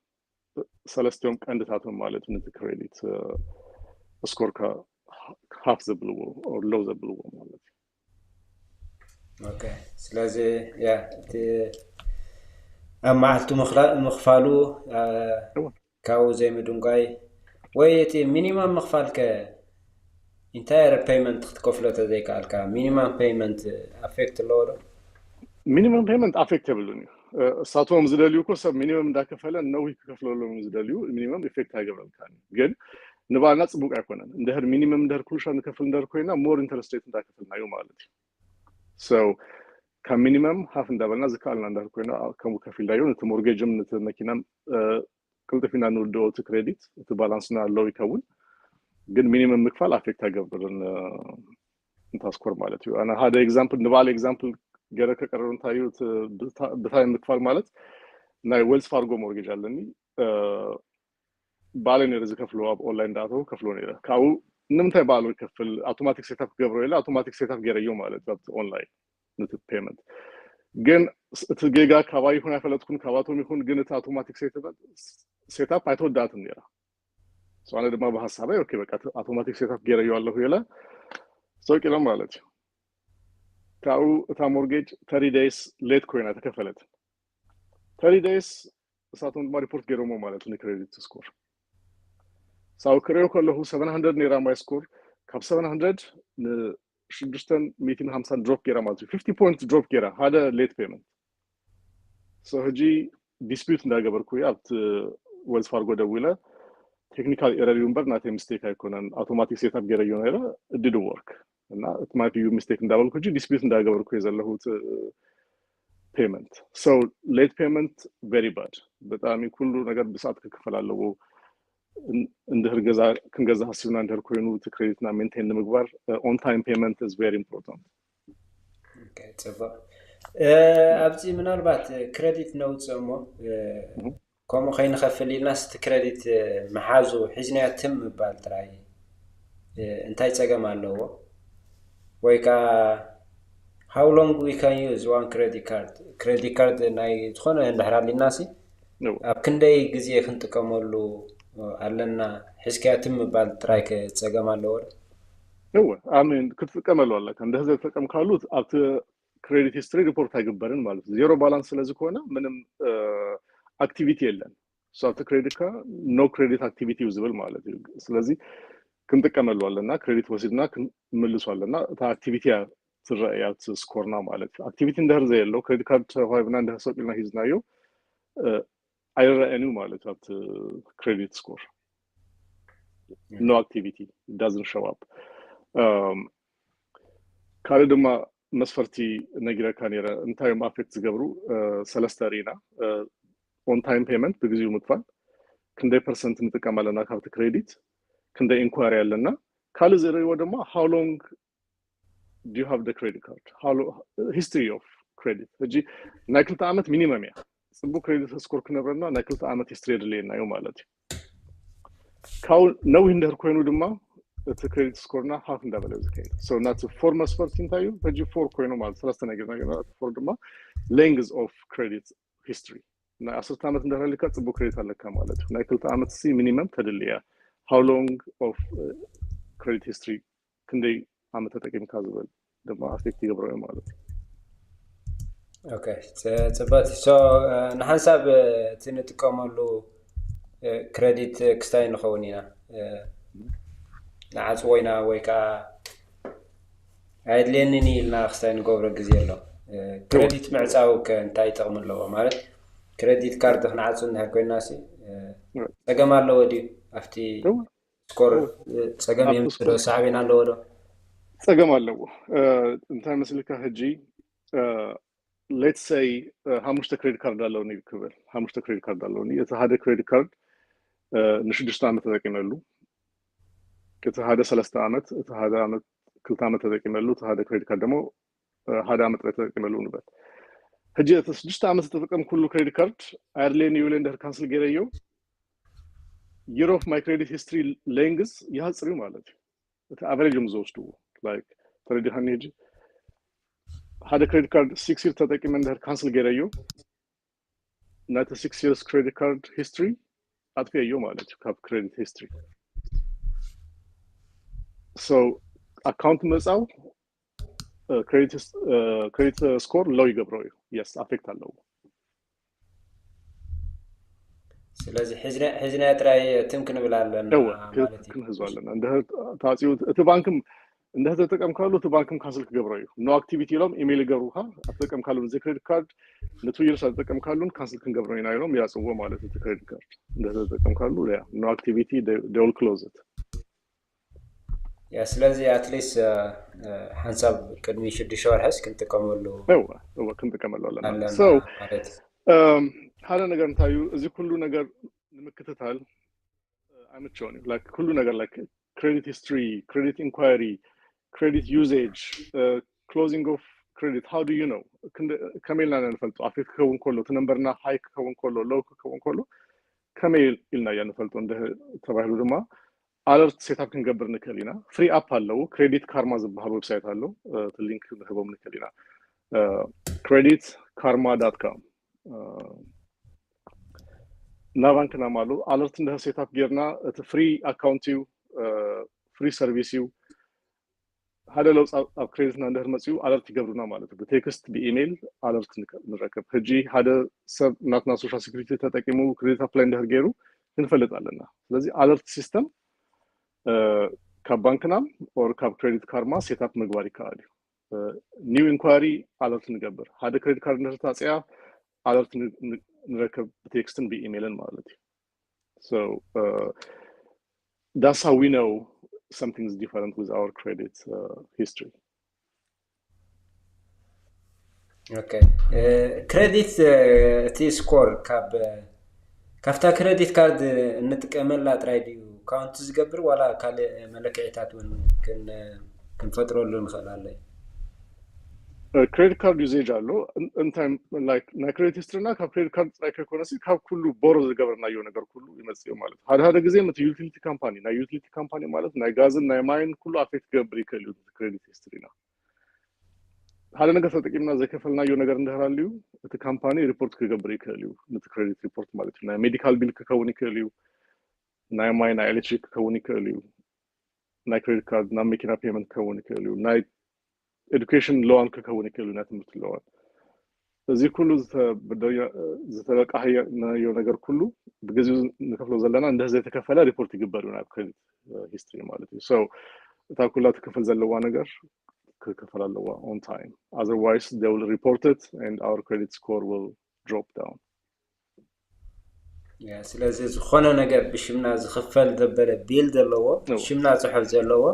ሰለስቲኦም ቀንድታቶም ማለት እዩ። ነቲ ክሬዲት ስኮርካ ሃፍ ዘብልዎ ኦር ሎው ዘብልዎ ማለት እዩ። ኦኬ፣ ስለዚ ያ እቲ ኣብ መዓልቱ ምኽላ- ምኽፋሉ አ፣ እወ። ካብኡ ዘይምድንጓይ ወይ እቲ ሚኒማም ምኽፋል ከ ኢንታየር ፔይመንት ክትከፍሎ ተዘይከኣልካ ሚኒማም ፔይመንት ኣፌክት ኣለዎ ዶ? ሚኒመም ፔይመንት ኣፌክት የብሉን እዩ። እ፣ እሳቶም ዝደልዩ እኮ ሰብ ሚኒመም እንዳከፈለ ነዊህ ክከፍለሎም እዩ ዝደልዩ። ሚኒመም ኢፌክት ኣይገብረልካን እዩ። ግን ንባዕልና ፅቡቅ ኣይኮነን። እንድሕር ሚኒመም እንድሕር ኩሉ ሻዕ ንከፍል እንድሕር ኮይና ሞር ኢንተረስት ሬት እንዳከፈልናዩ ማለት እዩ። So ካብ ሚኒመም ሃፍ እንዳበልና ዝከኣልና እንድሕር ኮይና ከምኡ ከፊልናዮ ነቲ ሞርጌጅም ነቲ መኪናን እ፣ ቅልጥፍ ኢና ንውድኦ እቲ ክሬዲት፣ እቲ ባላንስና ሎው ይከውን። ግን ሚኒመም ምክፋል ኣፌክት ኣይገብርን እ፣ እንታ ስኮር ማለት እዩ። ኣነ ሓደ ኤግዛምፕል ንባዕል ኤግዛምፕል ገይረ ከቀርብ እንታይ እዩ እቲ ብታ- ብታይ ምክፋል ማለት ናይ ዌልስ ፋርጎ ሞርጌጅ ኣለኒ እ፣ ባዕለ ነይረ ዝከፍሎ ኣብ ኦንላይን እንዳኣተው ከፍሎ ነይረ ካብኡ ንምንታይ ባዕሉ ይከፍል ኣውቶማቲክ ሴታፕ ክገብሮ ኢለ ኣውቶማቲክ ሴታፕ ገይረዮ ማለት እዩ ኣብቲ ኦንላይን ነቲ ፔመንት ግን ስ- እቲ ጌጋ ካባይ ይኹን ኣይፈለጥኩን ካባቶም ይኹን ግን እቲ ኣውቶማቲክ ሴታፕ ኣይተወዳእትን ነይራ So ኣነ ድማ ብሃሳበይ ኦኬ በቃ ኣውቶማቲክ ሴታፕ ገይረዮ ኣለኹ ኢለ ሰቂሎም ማለት እዩ ካብኡ እታ ሞርጌጅ ተሪ ደይስ ሌት ኮይና ተከፈለት ተሪ ደይስ እሳቶም ድማ ሪፖርት ገይሮሞ ማለት ንክሬዲት ስኮር ሳው ክሪኦ ከለኹ ሰቨን ሃንድረድ ነይራ ማይ ስኮር ካብ ሰቨን ሃንድረድ ንሽዱሽተን ሚእትን ሓምሳን ድሮፕ ገይራ ማለት እዩ ፊፍቲ ፖይንት ድሮፕ ገይራ ሓደ ሌት ፔመንት ሕጂ ዲስፒዩት እንዳገበርኩ ኣብቲ ዌልስ ፋርጎ ደዊለ technical error እዩ እምበር ናተይ mistake ኣይኮነን። Automatic set up ገይረዮ ነይረ፣ it didn't work። እና it might be mistake እንዳበልኩ ሕጂ dispute እንዳገበርኩ እየ ዘለኹ። Payment so late payment very bad። በጣም ኩሉ ነገር ብሰዓት ክክፈል ኣለዎ። እንድህር ገዛ ክንገዛ ሀሲብና እንድህር ኮይኑ እቲ credit ና maintain ንምግባር on time payment is very important። ጽቡቅ። ኣብዚ ምናልባት credit ነውፅእ እሞ ከምኡ ከይንኸፍል ኢልናስ እቲ credit ምሓዙ ሒዝናዮ ትም ምባል ጥራይ እንታይ ፀገም ኣለዎ? ወይ ከዓ how long we can use one credit card? Credit card ናይ ዝኾነ እንድሕር ኣሊናሲ ኣብ ክንደይ ግዜ ክንጥቀመሉ ኣለና? ሒዝካዮ ትም ምባል ጥራይ ፀገም ኣለዎ? እወ፣ I mean ክትጥቀመሉ ኣለካ። እንድሕር ዘይተጠቀምካሉ ኣብቲ credit history report ኣይግበርን ማለት እዩ። Zero balance ስለዝኾነ ምንም activity የለን። ኣብቲ credit ካ no credit activity እዩ ዝብል ማለት እዩ። ስለዚ ክንጥቀመሉ ኣለና፣ credit ወሲድና ክንምልሶ ኣለና። እታ activity እያ ትረአ ኣብቲ score ና ማለት እዩ። Activity እንድሕር ዘየሎ credit card ተዋሂብና እንድሕር ሰቂልና ሒዝናዮ ኣይረኣን እዩ ማለት እዩ ኣብቲ credit score። No activity, it doesn't show up። ካልእ ድማ መስፈርቲ ነጊረካ ነይረ። እንታይ እዮም affect ዝገብሩ? ሰለስተ ርኢና። On time payment፣ ብግዚኡ ምክፋል፣ ክንደይ percent ንጥቀም ኣለና ካብቲ credit፣ ክንደይ inquiry ኣለና። ካልእ ዝርእይዎ ድማ how long do you have the credit card? History of credit። ሕጂ ናይ ክልተ ዓመት minimum እያ። ፅቡቅ credit score ክነብረና ናይ ክልተ ዓመት history የድልየና እዩ ማለት እዩ። ካብኡ ነዊህ እንድሕር ኮይኑ ድማ እቲ credit score ና half እንዳበለ ዝከይድ። So ናቲ four መስፈርቲ እንታይ እዩ? ሕጂ four ኮይኑ ማለት ሰለስተ ነገር ነገር four ድማ length of credit history። ናይ ዓሰርተ ዓመት እንድሕር ኣልካ ፅቡቅ credit ኣለካ ማለት እዩ። ናይ ክልተ ዓመት ሲ minimum ተድልያ። How long of credit history፣ ክንደይ ዓመት ተጠቂምካ ዝብል ድማ affect ይገብሮ እዩ ማለት እዩ። Okay፣ ፅቡቅ። So ንሓንሳብ እቲ ንጥቀመሉ credit ክስታይ ንኸውን ኢና ንዓፅዎ ኢና ወይ ከዓ ኣየድልየንን ኢልና ክስታይ ንገብሮ ግዜ ኣሎ። Credit ምዕፃው ከ እንታይ ጥቕሚ ኣለዎ? ማለት credit card ክንዓፁ እንድሕር ኮይና ሲ ፀገም ኣለዎ ድዩ? ኣብቲ score ፀገም የምፅእ ዶ ሳዕቤን ኣለዎ ዶ? ፀገም ኣለዎ። እንታይ መስልካ፣ ሕጂ let's say ሓሙሽተ credit card ኣለውኒ ክብል፣ ሓሙሽተ credit card ኣለውኒ። እቲ ሓደ credit card ንሽዱሽተ ዓመት ተጠቂመሉ፣ እቲ ሓደ ሰለስተ ዓመት፣ እቲ ሓደ ዓመት ክልተ ዓመት ተጠቂመሉ፣ እቲ ሓደ credit card ደግሞ ሓደ ዓመት ጥራይ ተጠቂመሉ ንበል። ሕጂ እቲ ሽዱሽተ ዓመት ዝተጠቀምኩሉ credit card ኣየድልየኒ ይብለ እንድሕር cancel ገይረዮ፣ year of my credit history length ይሃፅር እዩ ማለት እዩ። እቲ average እዮም ዝወስድዎ። Like ተረዲኻኒ? ሕጂ ሓደ credit card six year ተጠቂመ እንድሕር cancel ገይረዮ፣ ናቲ six years credit card history ኣጥፍኤዮ ማለት እዩ ካብ credit history። So account ምዕፃው credit score low ይገብሮ እዩ። Yes፣ affect ኣለዎ። ስለዚ ሕዝና ጥራይ ትም ክንብል ኣለና ማለት እዩ። ክንሕዞ ኣለና። እንድሕር ተዓፅዩ እቲ ባንክም እንድሕር ተጠቀምካሉ እቲ ባንክም cancel ክገብሮ እዩ። No activity ኢሎም ኢሜይል ይገብሩካ። ኣተጠቀምካሉ ነዚ credit card ን two years ኣተጠቀምካሉን cancel ክንገብሮ ኢና ኢሎም ያፅዎ ማለት እቲ credit card እንድሕር ተጠቀምካሉ። No activity፣ they will close it። ያ ስለዚ at least ሓንሳብ ቅድሚ ሽዱሽተ ወርሕስ ክንጥቀመሉ እወ እወ ክንጥቀመሉ ኣለና። So ሓደ ነገር እንታይ እዩ፣ እዚ ኩሉ ነገር ንምክትታል ኣይምቸውን እዩ። Like ኩሉ ነገር like credit history፣ credit inquiry፣ credit usage፣ closing of credit፣ how do you know? ከመይ ኢልና ንፈልጦ? Affect ክኸውን ከሎ፣ እቲ ነምበርና high ክኸውን ከሎ፣ low ክኸውን ከሎ ከመይ ኢልና እያ ንፈልጦ እንድሕር ተባሂሉ ድማ alert set up ክንገብር ንክእል ኢና። Free app ኣለዉ። Credit Karma ዝበሃል website ኣሎ። እቲ link ክንህቦም ንክእል ኢና። Credit Karma dot com። እና ባንክና ማሉ alert እንድሕር set up ጌርና እቲ free account እዩ፣ free service እዩ። ሓደ ለውፂ ኣብ credit ና እንድሕር መፂኡ alert ይገብሩና ማለት እዩ። ብቴክስት ብኢሜይል alert ንረከብ። ሕጂ ሓደ ሰብ ናትና social security ተጠቂሙ credit apply እንድሕር ገይሩ ክንፈልጥ ኣለና። ስለዚ alert system ካብ ባንክና or ካብ Credit Karma set up ምግባር ይከኣል እዩ። New inquiry alert ንገብር። ሓደ credit card እንድሕር ታፅያ alert ንረከብ ብቴክስትን ብኢሜይልን ማለት እዩ። So that's how we know something is different with our credit uh, history. Okay. Credit እቲ score ካብ ካብታ credit card እንጥቀመላ ጥራይ ድዩ count ዝገብር ዋላ ካልእ መለክዒታት እውን ክንፈጥረሉ ንኽእል ኣለይ? Credit card usage ኣሎ እንታይ ናይ credit history ና ካብ credit card ጥራይ ከይኮነሲ ካብ ኩሉ borrow ዝገበርናዮ ነገር ኩሉ ይመፅእ ማለት ሓደ ሓደ ግዜ እቲ utility company ናይ utility company ማለት ናይ ጋዝን ናይ ማይን ኩሉ affect ክገብር ይክእል እዩ credit history ና ሓደ ነገር ተጠቂምና ዘይከፈልናዮ ነገር እንድሕር ኣልዩ እቲ company report ክገብር ይክእል እዩ ነቲ credit report ማለት እዩ ናይ medical bill ክከውን ይክእል እዩ ናይ ማይ ናይ electric ክከውን ይክእል እዩ ናይ credit card ናብ መኪና payment ክከውን ይክእል እዩ ናይ education loan ክከውን ይክእል እዩ ናይ ትምህርቲ loan እዚ ኩሉ ዝተበቃህናዮ ነገር ኩሉ ብግዚኡ ንከፍሎ ዘለና እንደ ዘይተከፈለ report ይግበር እዩ ናብ credit history ማለት እዩ so እታ ኩላ ትከፈል ዘለዋ ነገር ክከፈል ኣለዋ on time otherwise they will report it and our credit score will drop down ስለዚ ዝኾነ ነገር ብሽምና ዝኽፈል ዘበለ bill ዘለዎ ሽምና ፅሑፍ ዘለዎ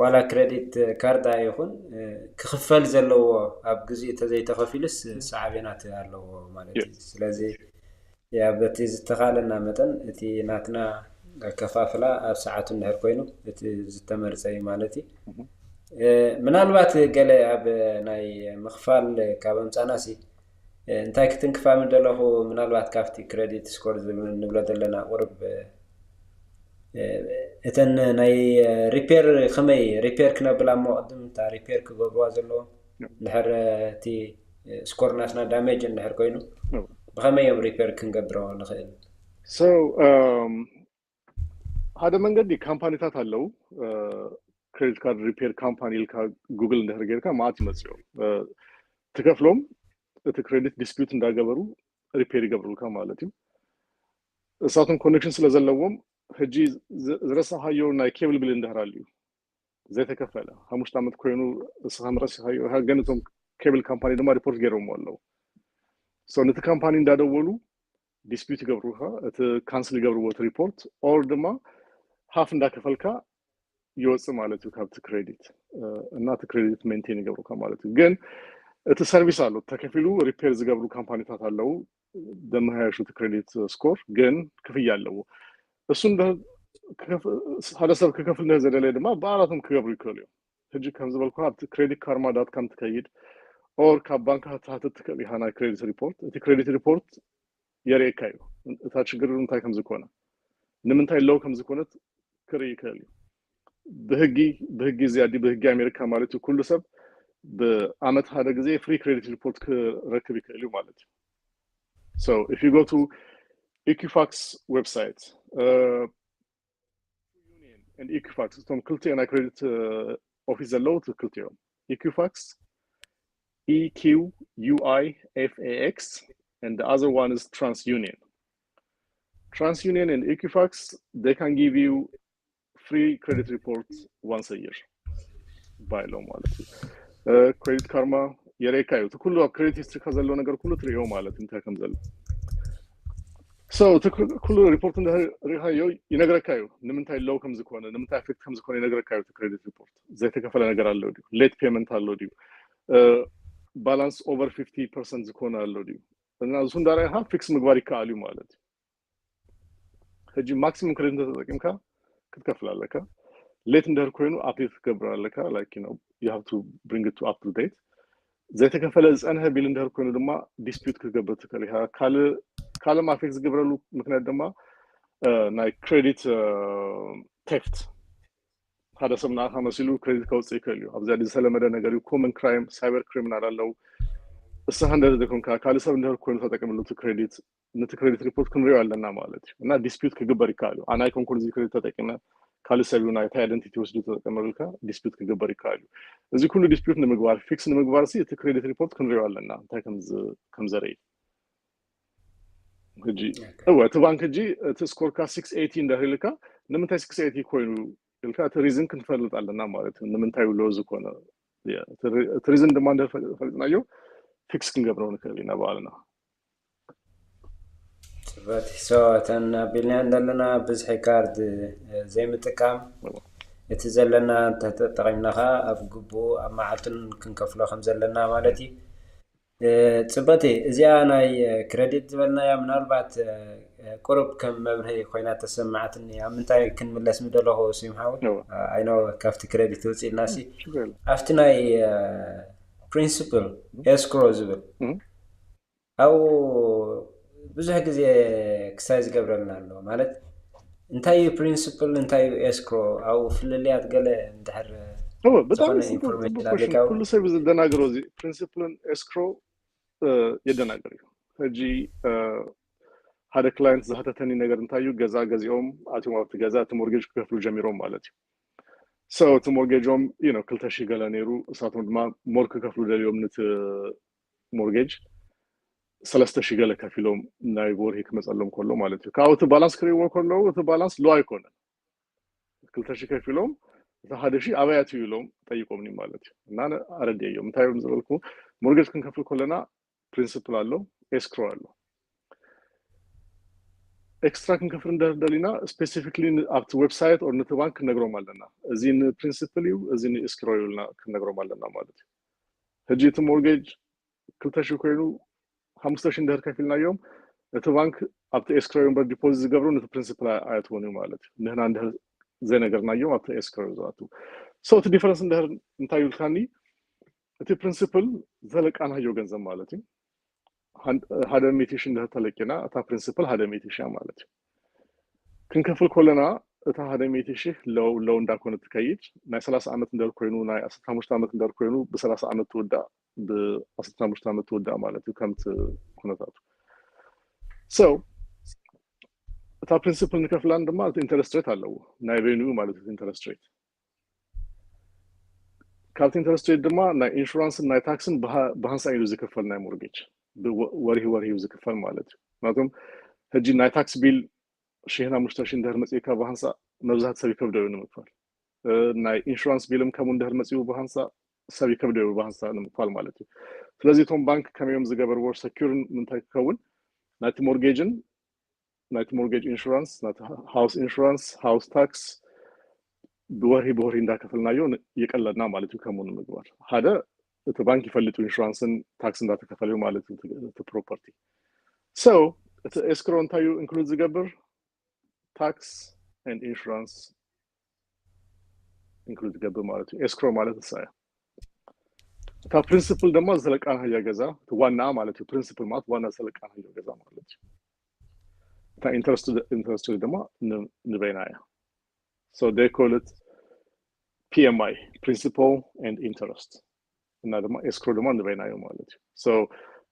ዋላ credit card ይኹን ክኽፈል ዘለዎ ኣብ ግዜ ተዘይተኸፊሉስ ሳዕቤናት ኣለዎ ማለት እዩ ስለዚ በቲ ዝተኻለና መጠን እቲ ናትና ኣከፋፍላ ኣብ ሰዓቱ እንድሕር ኮይኑ እቲ ዝተመርፀ እዩ ማለት እዩ ምናልባት ገለ ኣብ ናይ ምኽፋል ካብ ኣምፃና ሲ እንታይ ክትንክፋ ምደለኹ ምናልባት ካብቲ credit score ዝብል ንብሎ ዘለና ቁርብ እተን ናይ repair ከመይ repair ክነብላ እሞ ቅድም እታ repair ክገብርዋ ዘለዎም እንድሕር እቲ score ናትና damage እንድሕር ኮይኑ ብኸመይ እዮም repair ክንገብሮ ንኽእል so ሓደ መንገዲ ካምፓኒታት ኣለዉ credit card repair company ኢልካ google እንድሕር ጌርካ ማዓት ይመፅኦም ትከፍሎም እቲ credit dispute እንዳገበሩ repair ይገብሩልካ ማለት እዩ እሳቶም connection ስለ ዘለዎም ሕጂ ዝረሳኻዮ ናይ cable bill እንድሕር ኣልዩ ዘይተከፈለ ሓሙሽተ ዓመት ኮይኑ እስኻ ምረሲኻዮ ግን እቶም cable company ድማ report ገይሮሞ ኣለዉ so ነቲ company እንዳደወሉ dispute ይገብሩካ እቲ cancel ይገብርዎ እቲ report or ድማ half እንዳከፈልካ ይወፅእ ማለት እዩ ካብቲ credit እና እቲ credit maintain ይገብሩካ ማለት እዩ ግን እቲ service ኣሎ ተከፊሉ repair ዝገብሩ ካምፓኒታት ኣለዉ ደመሃያሹ እቲ credit score ግን ክፍያ ኣለዎ እሱ ሓደ ሰብ ክከፍል እንደ ዘደለየ ድማ ብኣራቶም ክገብሩ ይክእሉ እዮም ሕጂ ከም ዝበልኩ ኣብቲ credit karma dot com ትከይድ or ካብ ባንክ ክትሓትት ትክእል ኢካ ናይ credit report እቲ credit report የርእየካ እዩ እታ ችግር እንታይ ከም ዝኾነ ንምንታይ low ከም ዝኾነት ክርኢ ይክእል እዩ ብህጊ ብህጊ እዚ ኣዲ ብህጊ ኣሜሪካ ማለት እዩ ኩሉ ሰብ ብኣመት ሓደ ግዜ free credit report ክረክብ ይክእል እዩ ማለት እዩ so if you go to Equifax website uh, Union and Equifax እቶም ክልቲኦ ናይ credit office ዘለዉ ክልቲኦም Equifax E Q U I F A X and the other one is TransUnion TransUnion and Equifax they can give you free credit report once a year ባይሎ ማለት እዩ credit karma የሬካ እዩ እቲ ኩሉ ኣብ credit history ካ ዘሎ ነገር ኩሉ ትሪኦ ማለት እንታይ ከም ዘሎ so እቲ ኩሉ report እንድሪካዮ ይነግረካ እዩ ንምንታይ low ከም ዝኾነ ንምንታይ affect ከም ዝኾነ ይነግረካ እዩ credit report ዘይተከፈለ ነገር ኣሎ ድዩ late payment ኣሎ ድዩ balance over fifty percent ዝኾነ ኣሎ ድዩ እና እሱ እንዳረኢካ fix ምግባር ይከኣል እዩ ማለት እዩ ሕጂ maximum credit እንተተጠቂምካ ክትከፍል ኣለካ late እንድሕር ኮይኑ update ክትገብር ኣለካ like you know you have to bring it to up to date ዘይተከፈለ ዝፀንሀ bill እንድሕር ኮይኑ ድማ dispute ክትገብር ትክእል ኢካ ካልእ affect ዝገብረሉ ምክንያት ድማ ናይ credit theft ሓደ ሰብ ንኣኻ መሲሉ credit ከውፅእ ይክእል እዩ ኣብዚኣ ዝተለመደ ነገር እዩ common crime cyber criminal ኣለዉ እስኻ እንድሕር ዘይኮንካ ካልእ ሰብ እንድሕር ኮይኑ ተጠቂምሉ credit ነቲ credit report ክንሪኦ ኣለና ማለት እዩ እና dispute ክግበር ይከኣል እዩ ኣነ ኣይኮንኩን እዚ credit ተጠቂመ ካልእ ሰብ እዩ ናይቲ identity ወስዱ ተጠቀመልካ dispute ክግበር ይከኣል እዩ እዚ ኩሉ dispute ንምግባር fix ንምግባር ሲ እቲ credit report ክንሪኦ ኣለና እንታይ ከም ዘርኢ ሕጂ እወ እቲ ባንክ ሕጂ እቲ score ካ six eighty እንድሕር ኢልካ ንምንታይ six eighty ኮይኑ ኢልካ እቲ reason ክንፈልጥ ኣለና ማለት እዩ ንምንታይ low ዝኾነ እቲ reason ድማ እንድሕር ፈሊጥናዮ fix ክንገብሮ ንክእል ኢና በዓልና ፅበት ሶ እተን ኣቢልናዮ ዘለና ብዝሒ ካርድ ዘይምጥቃም፣ እቲ ዘለና እንተተጠቂምና ከዓ ኣብ ግቡኡ ኣብ መዓልቱን ክንከፍሎ ከም ዘለና ማለት እዩ። ፅበት እዚኣ ናይ ክረዲት ዝበልናያ ምናልባት ቁሩብ ከም መብርሂ ኮይና ተሰማዕትኒ። ኣብ ምንታይ ክንምለስ ምደለኹ ሲም ሓዊ? ኣይኖ ካብቲ ክረዲት ውፅኢልና ሲ ኣብቲ ናይ ፕሪንስፕል ኤስክሮ ዝብል ኣብኡ ብዙሕ ግዜ ክሳይ ዝገብረልና ኣሎ ማለት እንታይ እዩ ፕሪንስፕል እንታይ እዩ ኤስክሮ ኣብኡ ፍልልያት ገለ እንድሕር ብጣዕሚ ኢንፎርሜሽን ኣለካ። ኩሉ ሰብ ዝደናገሮ እዚ ፕሪንስፕልን ኤስክሮ የደናገር እዩ። ሕጂ ሓደ ክላይንት ዝሓተተኒ ነገር እንታይ እዩ፣ ገዛ ገዚኦም ኣትዮም ኣብቲ ገዛ እቲ ሞርጌጅ ክከፍሉ ጀሚሮም ማለት እዩ። ሰው እቲ ሞርጌጆም ክልተ ሺህ ገለ ነይሩ። እሳቶም ድማ ሞር ክከፍሉ ደልዮም ነቲ ሞርጌጅ ሰለስተ ሺህ ገለ ከፊሎም ናይ ብወርሂ ክመፀሎም ከሎ ማለት እዩ። ካብኡ እቲ ባላንስ ክርእይዎ ከለዉ እቲ ባላንስ ሎ ኣይኮነን። ክልተ ሺህ ከፊሎም እቲ ሓደ ሺህ ኣበይ ኣትዩ ኢሎም ጠይቆምኒ ማለት እዩ። እና ኣረድየዮም እንታይ እዮም ዝበልኩ፣ ሞርጌጅ ክንከፍል ከለና ፕሪንስፕል ኣሎ፣ ኤስክሮ ኣሎ። ኤክስትራ ክንከፍል እንደር ደሊና ስፔሲፊክሊ ኣብቲ ዌብሳይት ኦር ነቲ ባንክ ክንነግሮም ኣለና። እዚ ንፕሪንስፕል እዩ፣ እዚ ንኤስክሮ እዩ ኢልና ክንነግሮም ኣለና ማለት እዩ። ሕጂ እቲ ሞርጌጅ ክልተ ሺህ ኮይኑ ሓሙሽተ ሺህ እንድሕር ከፊልናዮም እቲ ባንክ ኣብቲ ኤስክሮ እምበር ዲፖዚት ዝገብሩ ነቲ ፕሪንስፕል ኣያትዎን እዩ ማለት እዩ። ንህና እንድሕር ዘይነገርናዮም ኣብቲ ኤስክሮ ዝኣትዉ። So እቲ ዲፈረንስ እንድሕር እንታይ ይብልካኒ፣ እቲ ፕሪንስፕል ዘለቃናዮ ገንዘብ ማለት እዩ። ሓደ ሚእቲ ሺህ እንድሕር ተለቂና እታ ፕሪንስፕል ሓደ ሚእቲ ሺህ ማለት እዩ። ክንከፍል ከለና እታ ሓደ ሚእቲ ሺህ ለው ለው እንዳኮነት ትከይድ። ናይ ሰላሳ ዓመት እንደር ኮይኑ ናይ ዓሰርተ ሓሙሽተ ዓመት እንደር ኮይኑ ብሰላሳ ዓመት ትውዳእ፣ ብዓሰርተ ሓሙሽተ ዓመት ትውዳእ ማለት እዩ ከምቲ ኩነታቱ። So እታ ፕሪንስፕል ንከፍላን ድማ ኢንተረስት ሬት ኣለዎ፣ ናይ በይኑ ማለት እዩ ኢንተረስት ሬት። ካብቲ ኢንተረስት ሬት ድማ ናይ ኢንሹራንስን ናይ ታክስን ብሃንሳ እዩ ዝክፈል ናይ ሞርጌጅ፣ ወርሂ ወርሂ እዩ ዝክፈል ማለት እዩ። ምክንያቱም ሕጂ ናይ ታክስ ቢል ሽሕን ሓሙሽተ ሺህ እንድሕር መፅእካ ብሃንሳ መብዛሕቲ ሰብ ይከብዶ እዩ ንምክፋል። ናይ ኢንሹራንስ ቢልም ከምኡ እንድሕር መፅኡ ብሃንሳ ሰብ ይከብዶ እዩ ብሃንሳ ንምክፋል ማለት እዩ። ስለዚ እቶም ባንክ ከመዮም ዝገበርዎ ሰኪርን ምንታይ ክኸውን ናይቲ ሞርጌጅን ናይቲ ሞርጌጅ ኢንሹራንስ ናቲ ሃውስ ኢንሹራንስ ሃውስ ታክስ ብወርሂ ብወርሂ እንዳከፈልናዮ ይቀለልና ማለት እዩ። ከምኡ ንምግባር ሓደ እቲ ባንክ ይፈልጡ ኢንሹራንስን ታክስ እንዳተከፈለ ማለት እዩ እቲ ፕሮፐርቲ። So እቲ ኤስክሮ እንታይ እዩ ኢንክሉድ ዝገብር? ታክስ ኤንድ ኢንሹራንስ ኢንክሉድ ዝገብር ማለት እዩ። ኤስክሮ ማለት እሳ እያ። እታ ፕሪንስፕል ድማ ዝተለቃናዮ ገዛ ዋና ማለት እዩ። ፕሪንስፕል ማለት ዋና ዝተለቃናዮ ገዛ ማለት እዩ። እታ ኢንተረስት ድማ ንበይና እያ። So they call it P M I, principal and interest። እና ድማ ኤስክሮ ድማ ንበይና እዩ ማለት እዩ። So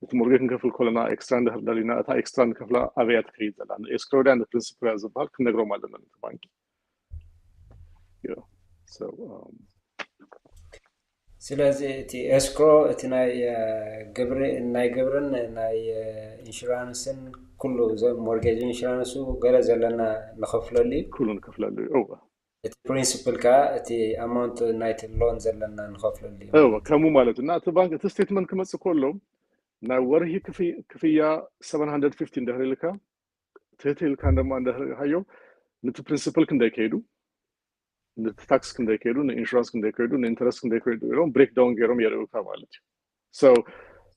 እቲ ሞርጌጅ ክንከፍል ከለና ኤክስትራ እንድሕር ደሊና እታ ኤክስትራ ንከፍላ ኣበያ ትከይድ ዘላ ንኤስክሮ ድያ ንፕሪንስፕል እያ ዝበሃል ክንነግሮም ኣለና ነቲ ባንኪ። ስለዚ እቲ ኤስክሮ እቲ ናይ ግብሪ ናይ ግብርን ናይ ኢንሹራንስን ኩሉ ሞርጌጅ ኢንሹራንሱ ገለ ዘለና ንኸፍለሉ እዩ። ኩሉ ንከፍለሉ እዩ። እወ እቲ ፕሪንስፕል ከዓ እቲ ኣማውንት ናይቲ ሎን ዘለና ንኸፍለሉ እዩ። እወ ከምኡ ማለት እዩ። እና እቲ ባንክ እቲ ስቴትመንት ክመፅእ ከሎ ናይ ወርሂ ክፍያ ሰቨን ሃንድረድ ፊፍቲ እንድሕር ኢልካ ትህት ኢልካ እንደማ እንድሕር ኢልካዮ ነቲ ፕሪንስፕል ክንደይ ከይዱ ነቲ ታክስ ክንደይ ከይዱ ንኢንሹራንስ ክንደይ ከይዱ ንኢንተረስት ክንደይ ከይዱ ኢሎም ብሬክ ዳውን ገይሮም የርእዩካ ማለት እዩ። So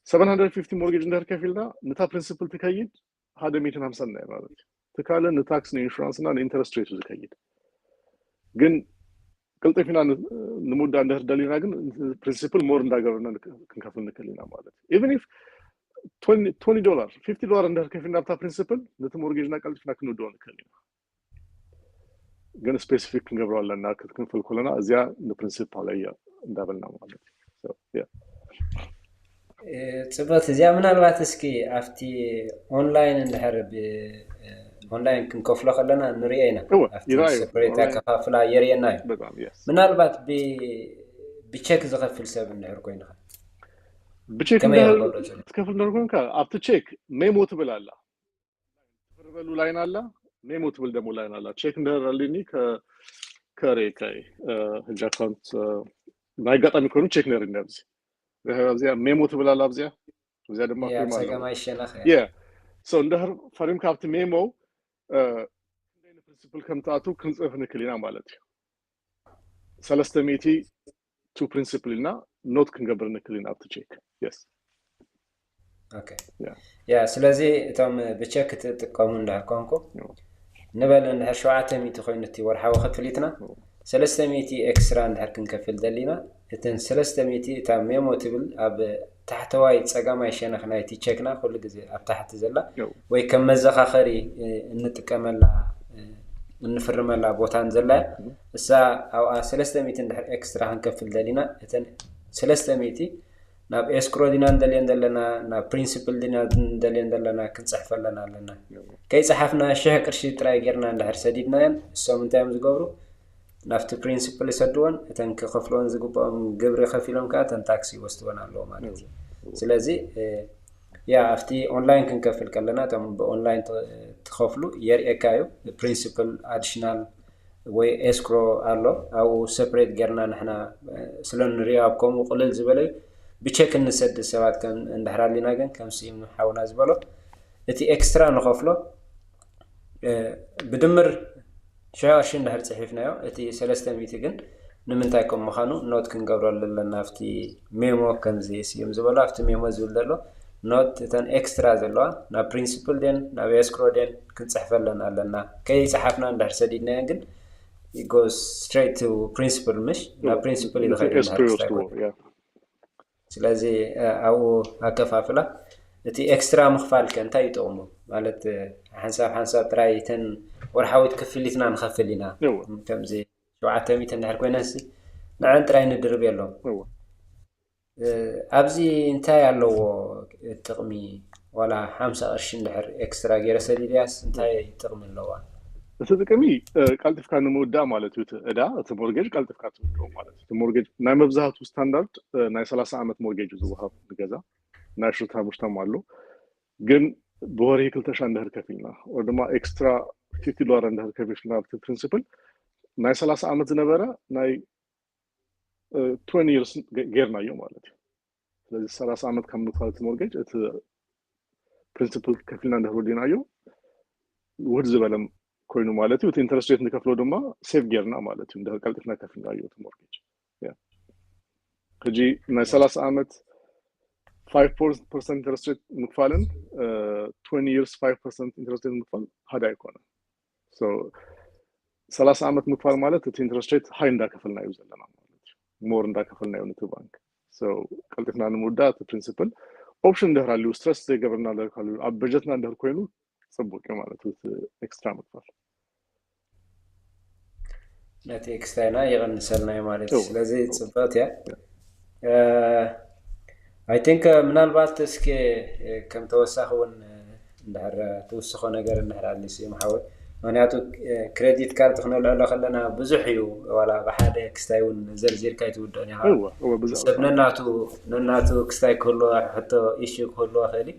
ሰቨን ሃንድረድ ፊፍቲ ሞርጌጅ እንድሕር ከፊልና ነታ ፕሪንስፕል ትከይድ ሓደ ሚእትን ሓምሳን ናይ ማለት እዩ። ትካለ ንታክስ ንኢንሹራንስ እና ንኢንተረስት ሬቱ ዝከይድ ግን ቅልጥፊና ንምውዳእ እንድሕር ደሊና ግን ፕሪንሲፕል ሞር እንዳገበርና ክንከፍል ንክእል ኢና ማለት እዩ። Even if twenty ዶላር ፊፍቲ ዶላር እንድሕር ከፊልና ኣብታ ፕሪንሲፕል ነቲ ሞርጌጅና ቀልጥፍና ክንውድኦ ንክእል ኢና። ግን ስፔሲፊክ ክንገብሮ ኣለና ክትክንፍል ከለና እዚኣ ንፕሪንሲፓል እያ እንዳበልና ማለት እዩ። ፅበት እዚኣ ምናልባት እስኪ ኣብቲ ኦንላይን እንድሕር ኦንላይን ክንከፍሎ ከለና ንሪኦ ኢና። ይረኣዩ ከፋፍላ የርእየና እዩ። ምናልባት ብቸክ ዝኸፍል ሰብ እንድሕር ኮይንካ ብቸክ ትከፍል እንድሕር ኮይንካ ኣብቲ ቼክ ሜሞ ትብል ኣላ ትፍርበሉ ላይን ኣላ ሜሞ ትብል ደሞ ላይን ኣላ ቼክ እንድሕር ኣሊኒ ከሬካይ ህጂ ኣካውንት ናይ ኣጋጣሚ ኮይኑ ቼክ ነሪኒ ኣብዚ ኣብዚኣ ሜሞ ትብል ኣላ ኣብዚኣ እዚኣ ድማ ጸገማይ ሸነኽ የ So እንድሕር ፈሪምካ ኣብቲ ሜሞ ክንደይ ፕሪንሲፕል ከም ትኣቱ ክንፅሕፍ ንክእል ኢና ማለት እዩ። ሰለስተ ሚእቲ ቱ ፕሪንሲፕል ኢልና ኖት ክንገብር ንክእል ኢና ኣብቲ ቼክ። የስ ኦኬ ያ ስለዚ እቶም ብቼክ ትጥቀሙ እንድሕር ኮንኩም ንበል እንድሕር ሸውዓተ ሚእቲ ኮይኑ እቲ ወርሓዊ ክፍሊትና ሰለስተ ሚእቲ ኤክስትራ እንድሕር ክንከፍል ደሊና እተን ሰለስተ ሚእቲ እታ ሜሞ ትብል ኣብ ታሕተዋይ ፀጋማይ ሸነኽ ናይቲ ቼክና ኩሉ ግዜ ኣብ ታሕቲ ዘላ ወይ ከም መዘኻኸሪ እንጥቀመላ እንፍርመላ ቦታን ዘላ እሳ ኣብኣ ሰለስተ ሚእቲ እንድሕር ኤክስትራ ክንከፍል ደሊና እተን ሰለስተ ሚእቲ ናብ ኤስክሮ ዲና እንደልየን ዘለና ናብ ፕሪንሲፕል ዲና እንደልየን ዘለና ክንፅሕፈለን ኣለና። ከይፀሓፍና ሽሕ ቅርሺ ጥራይ ጌርና እንድሕር ሰዲድናየን እሶም እንታይ እዮም ዝገብሩ? ናብቲ ፕሪንሲፕል ይሰድወን እተን ክኸፍልወን ዝግብኦም ግብሪ ከፊሎም ከዓ እተን ታክሲ ይወስድወን ኣለዎ ማለት እዩ። ስለዚ ያ ኣብቲ ኦንላይን ክንከፍል ከለና እቶም ብኦንላይን ትኸፍሉ የርእየካ እዩ። ፕሪንሲፕል ኣዲሽናል ወይ ኤስክሮ ኣሎ ኣብኡ ሰፕሬት ጌርና ንሕና ስለንሪኦ ኣብ ከምኡ ቅልል ዝበለ ብቸክ እንሰድ ሰባት ከም እንድሕር ኣሊና ግን ከም ስዩም ሓውና ዝበሎ እቲ ኤክስትራ ንኸፍሎ ብድምር ሽሕ ቅርሺ እንድሕር ፅሒፍናዮ እቲ ሰለስተ ሚእቲ ግን ንምንታይ ከም ምዃኑ ኖት ክንገብረሉ ኣለና ኣብቲ ሜሞ ከምዚ ስዩም ዝበሎ ኣብቲ ሜሞ ዝብል ዘሎ ኖት እተን ኤክስትራ ዘለዋ ናብ ፕሪንሲፕል ደን ናብ ኤስክሮ ደን ክንፅሕፈለን ኣለና ከይፀሓፍና እንድሕር ሰዲድናዮ ግን go straight to principal ምሽ ናብ ፕሪንሲፕል ይኸይድ ስለዚ ኣብኡ ኣከፋፍላ እቲ ኤክስትራ ምኽፋል ከ እንታይ ይጠቕሙ ማለት ሓንሳብ ሓንሳብ ጥራይ እተን ወርሓዊት ክፍሊትና ንኸፍል ኢና ከምዚ ሸውዓተ ሚእቲ እንድሕር ኮይነንሲ ንዐን ጥራይ ንድርብ የሎም ኣብዚ እንታይ ኣለዎ ጥቕሚ ዋላ ሓምሳ ቅርሺ እንድሕር ኤክስትራ ገይረ ሰዲድያስ እንታይ ጥቕሚ ኣለዋ እቲ ጥቅሚ ቀልጢፍካ ንምውዳእ ማለት እዩ። እቲ እዳ እቲ ሞርጌጅ ቀልጢፍካ ትውድኦ ማለት እዩ። እቲ ሞርጌጅ ናይ መብዛህቱ ስታንዳርድ ናይ ሰላሳ ዓመት ሞርጌጅ ዝወሃብ ንገዛ ናይ ሽርታ ምሽታም ኣሎ ግን ብወርሂ ክልተ ሻ እንድሕር ከፊልና ወይ ድማ ኤክስትራ ፊፍቲ ዶላር እንድሕር ከፊልና ኣብቲ ፕሪንሲፕል ናይ ሰላሳ ዓመት ዝነበረ ናይ ትወንቲ ይርስ ጌርናዮ ማለት እዩ። ስለዚ ሰላሳ ዓመት ካብ ምክፋል እቲ ሞርጌጅ እቲ ፕሪንሲፕል ከፊልና እንድሕር ወዲናዮ ውህድ ዝበለ ኮይኑ ማለት እዩ። እቲ ኢንተረስት ሬት ንከፍሎ ድማ ሴቭ ጌርና ማለት እዩ። እንድሕር ቀልጢፍና ከፊልናዮ እቲ ሞርጌጅ ሕጂ ናይ ሰላሳ ዓመት ፋይቭ ፐርሰንት ኢንተረስት ሬት ምክፋልን ትወንቲ ይርስ ፋይቭ ፐርሰንት ኢንተረስት ሬት ምክፋል ሓደ ኣይኮነን። ሰላሳ ዓመት ምክፋል ማለት እቲ ኢንተረስት ሬት ሃይ እንዳከፈልና እዩ ዘለና ማለት እዩ። ሞር እንዳከፈልና እዩ ነቲ ባንክ ቀልጢፍና ንምውዳእ እቲ ፕሪንሲፕል ኦፕሽን እንድሕር ኣልዩ ስትረስ ዘይገበርና እንድሕር ኣብ በጀትና እንድሕር ኮይኑ ፅቡቅ እዩ ማለት እዩ። ኤክስትራ ምክፋል ነቲ ኤክስትራና ይቐንሰልና እዩ ማለት እዩ። ስለዚ ፅብቅቲ እያ። I think ምናልባት እስኪ ከም ተወሳኺ እውን እንድሕር ትውስኾ ነገር እንድሕር ኣሊሱ እዩ ምሓወይ ምክንያቱ ክሬዲት ካርድ ክነልዕሎ ከለና ብዙሕ እዩ ዋላ ብሓደ ክስታይ እውን ዘርዚርካ ኣይትውድኦን ኢኻ ሰብ ነናቱ ነናቱ ክስታይ ክህልዎ ሕቶ ኢሹ ክህልዎ ክእል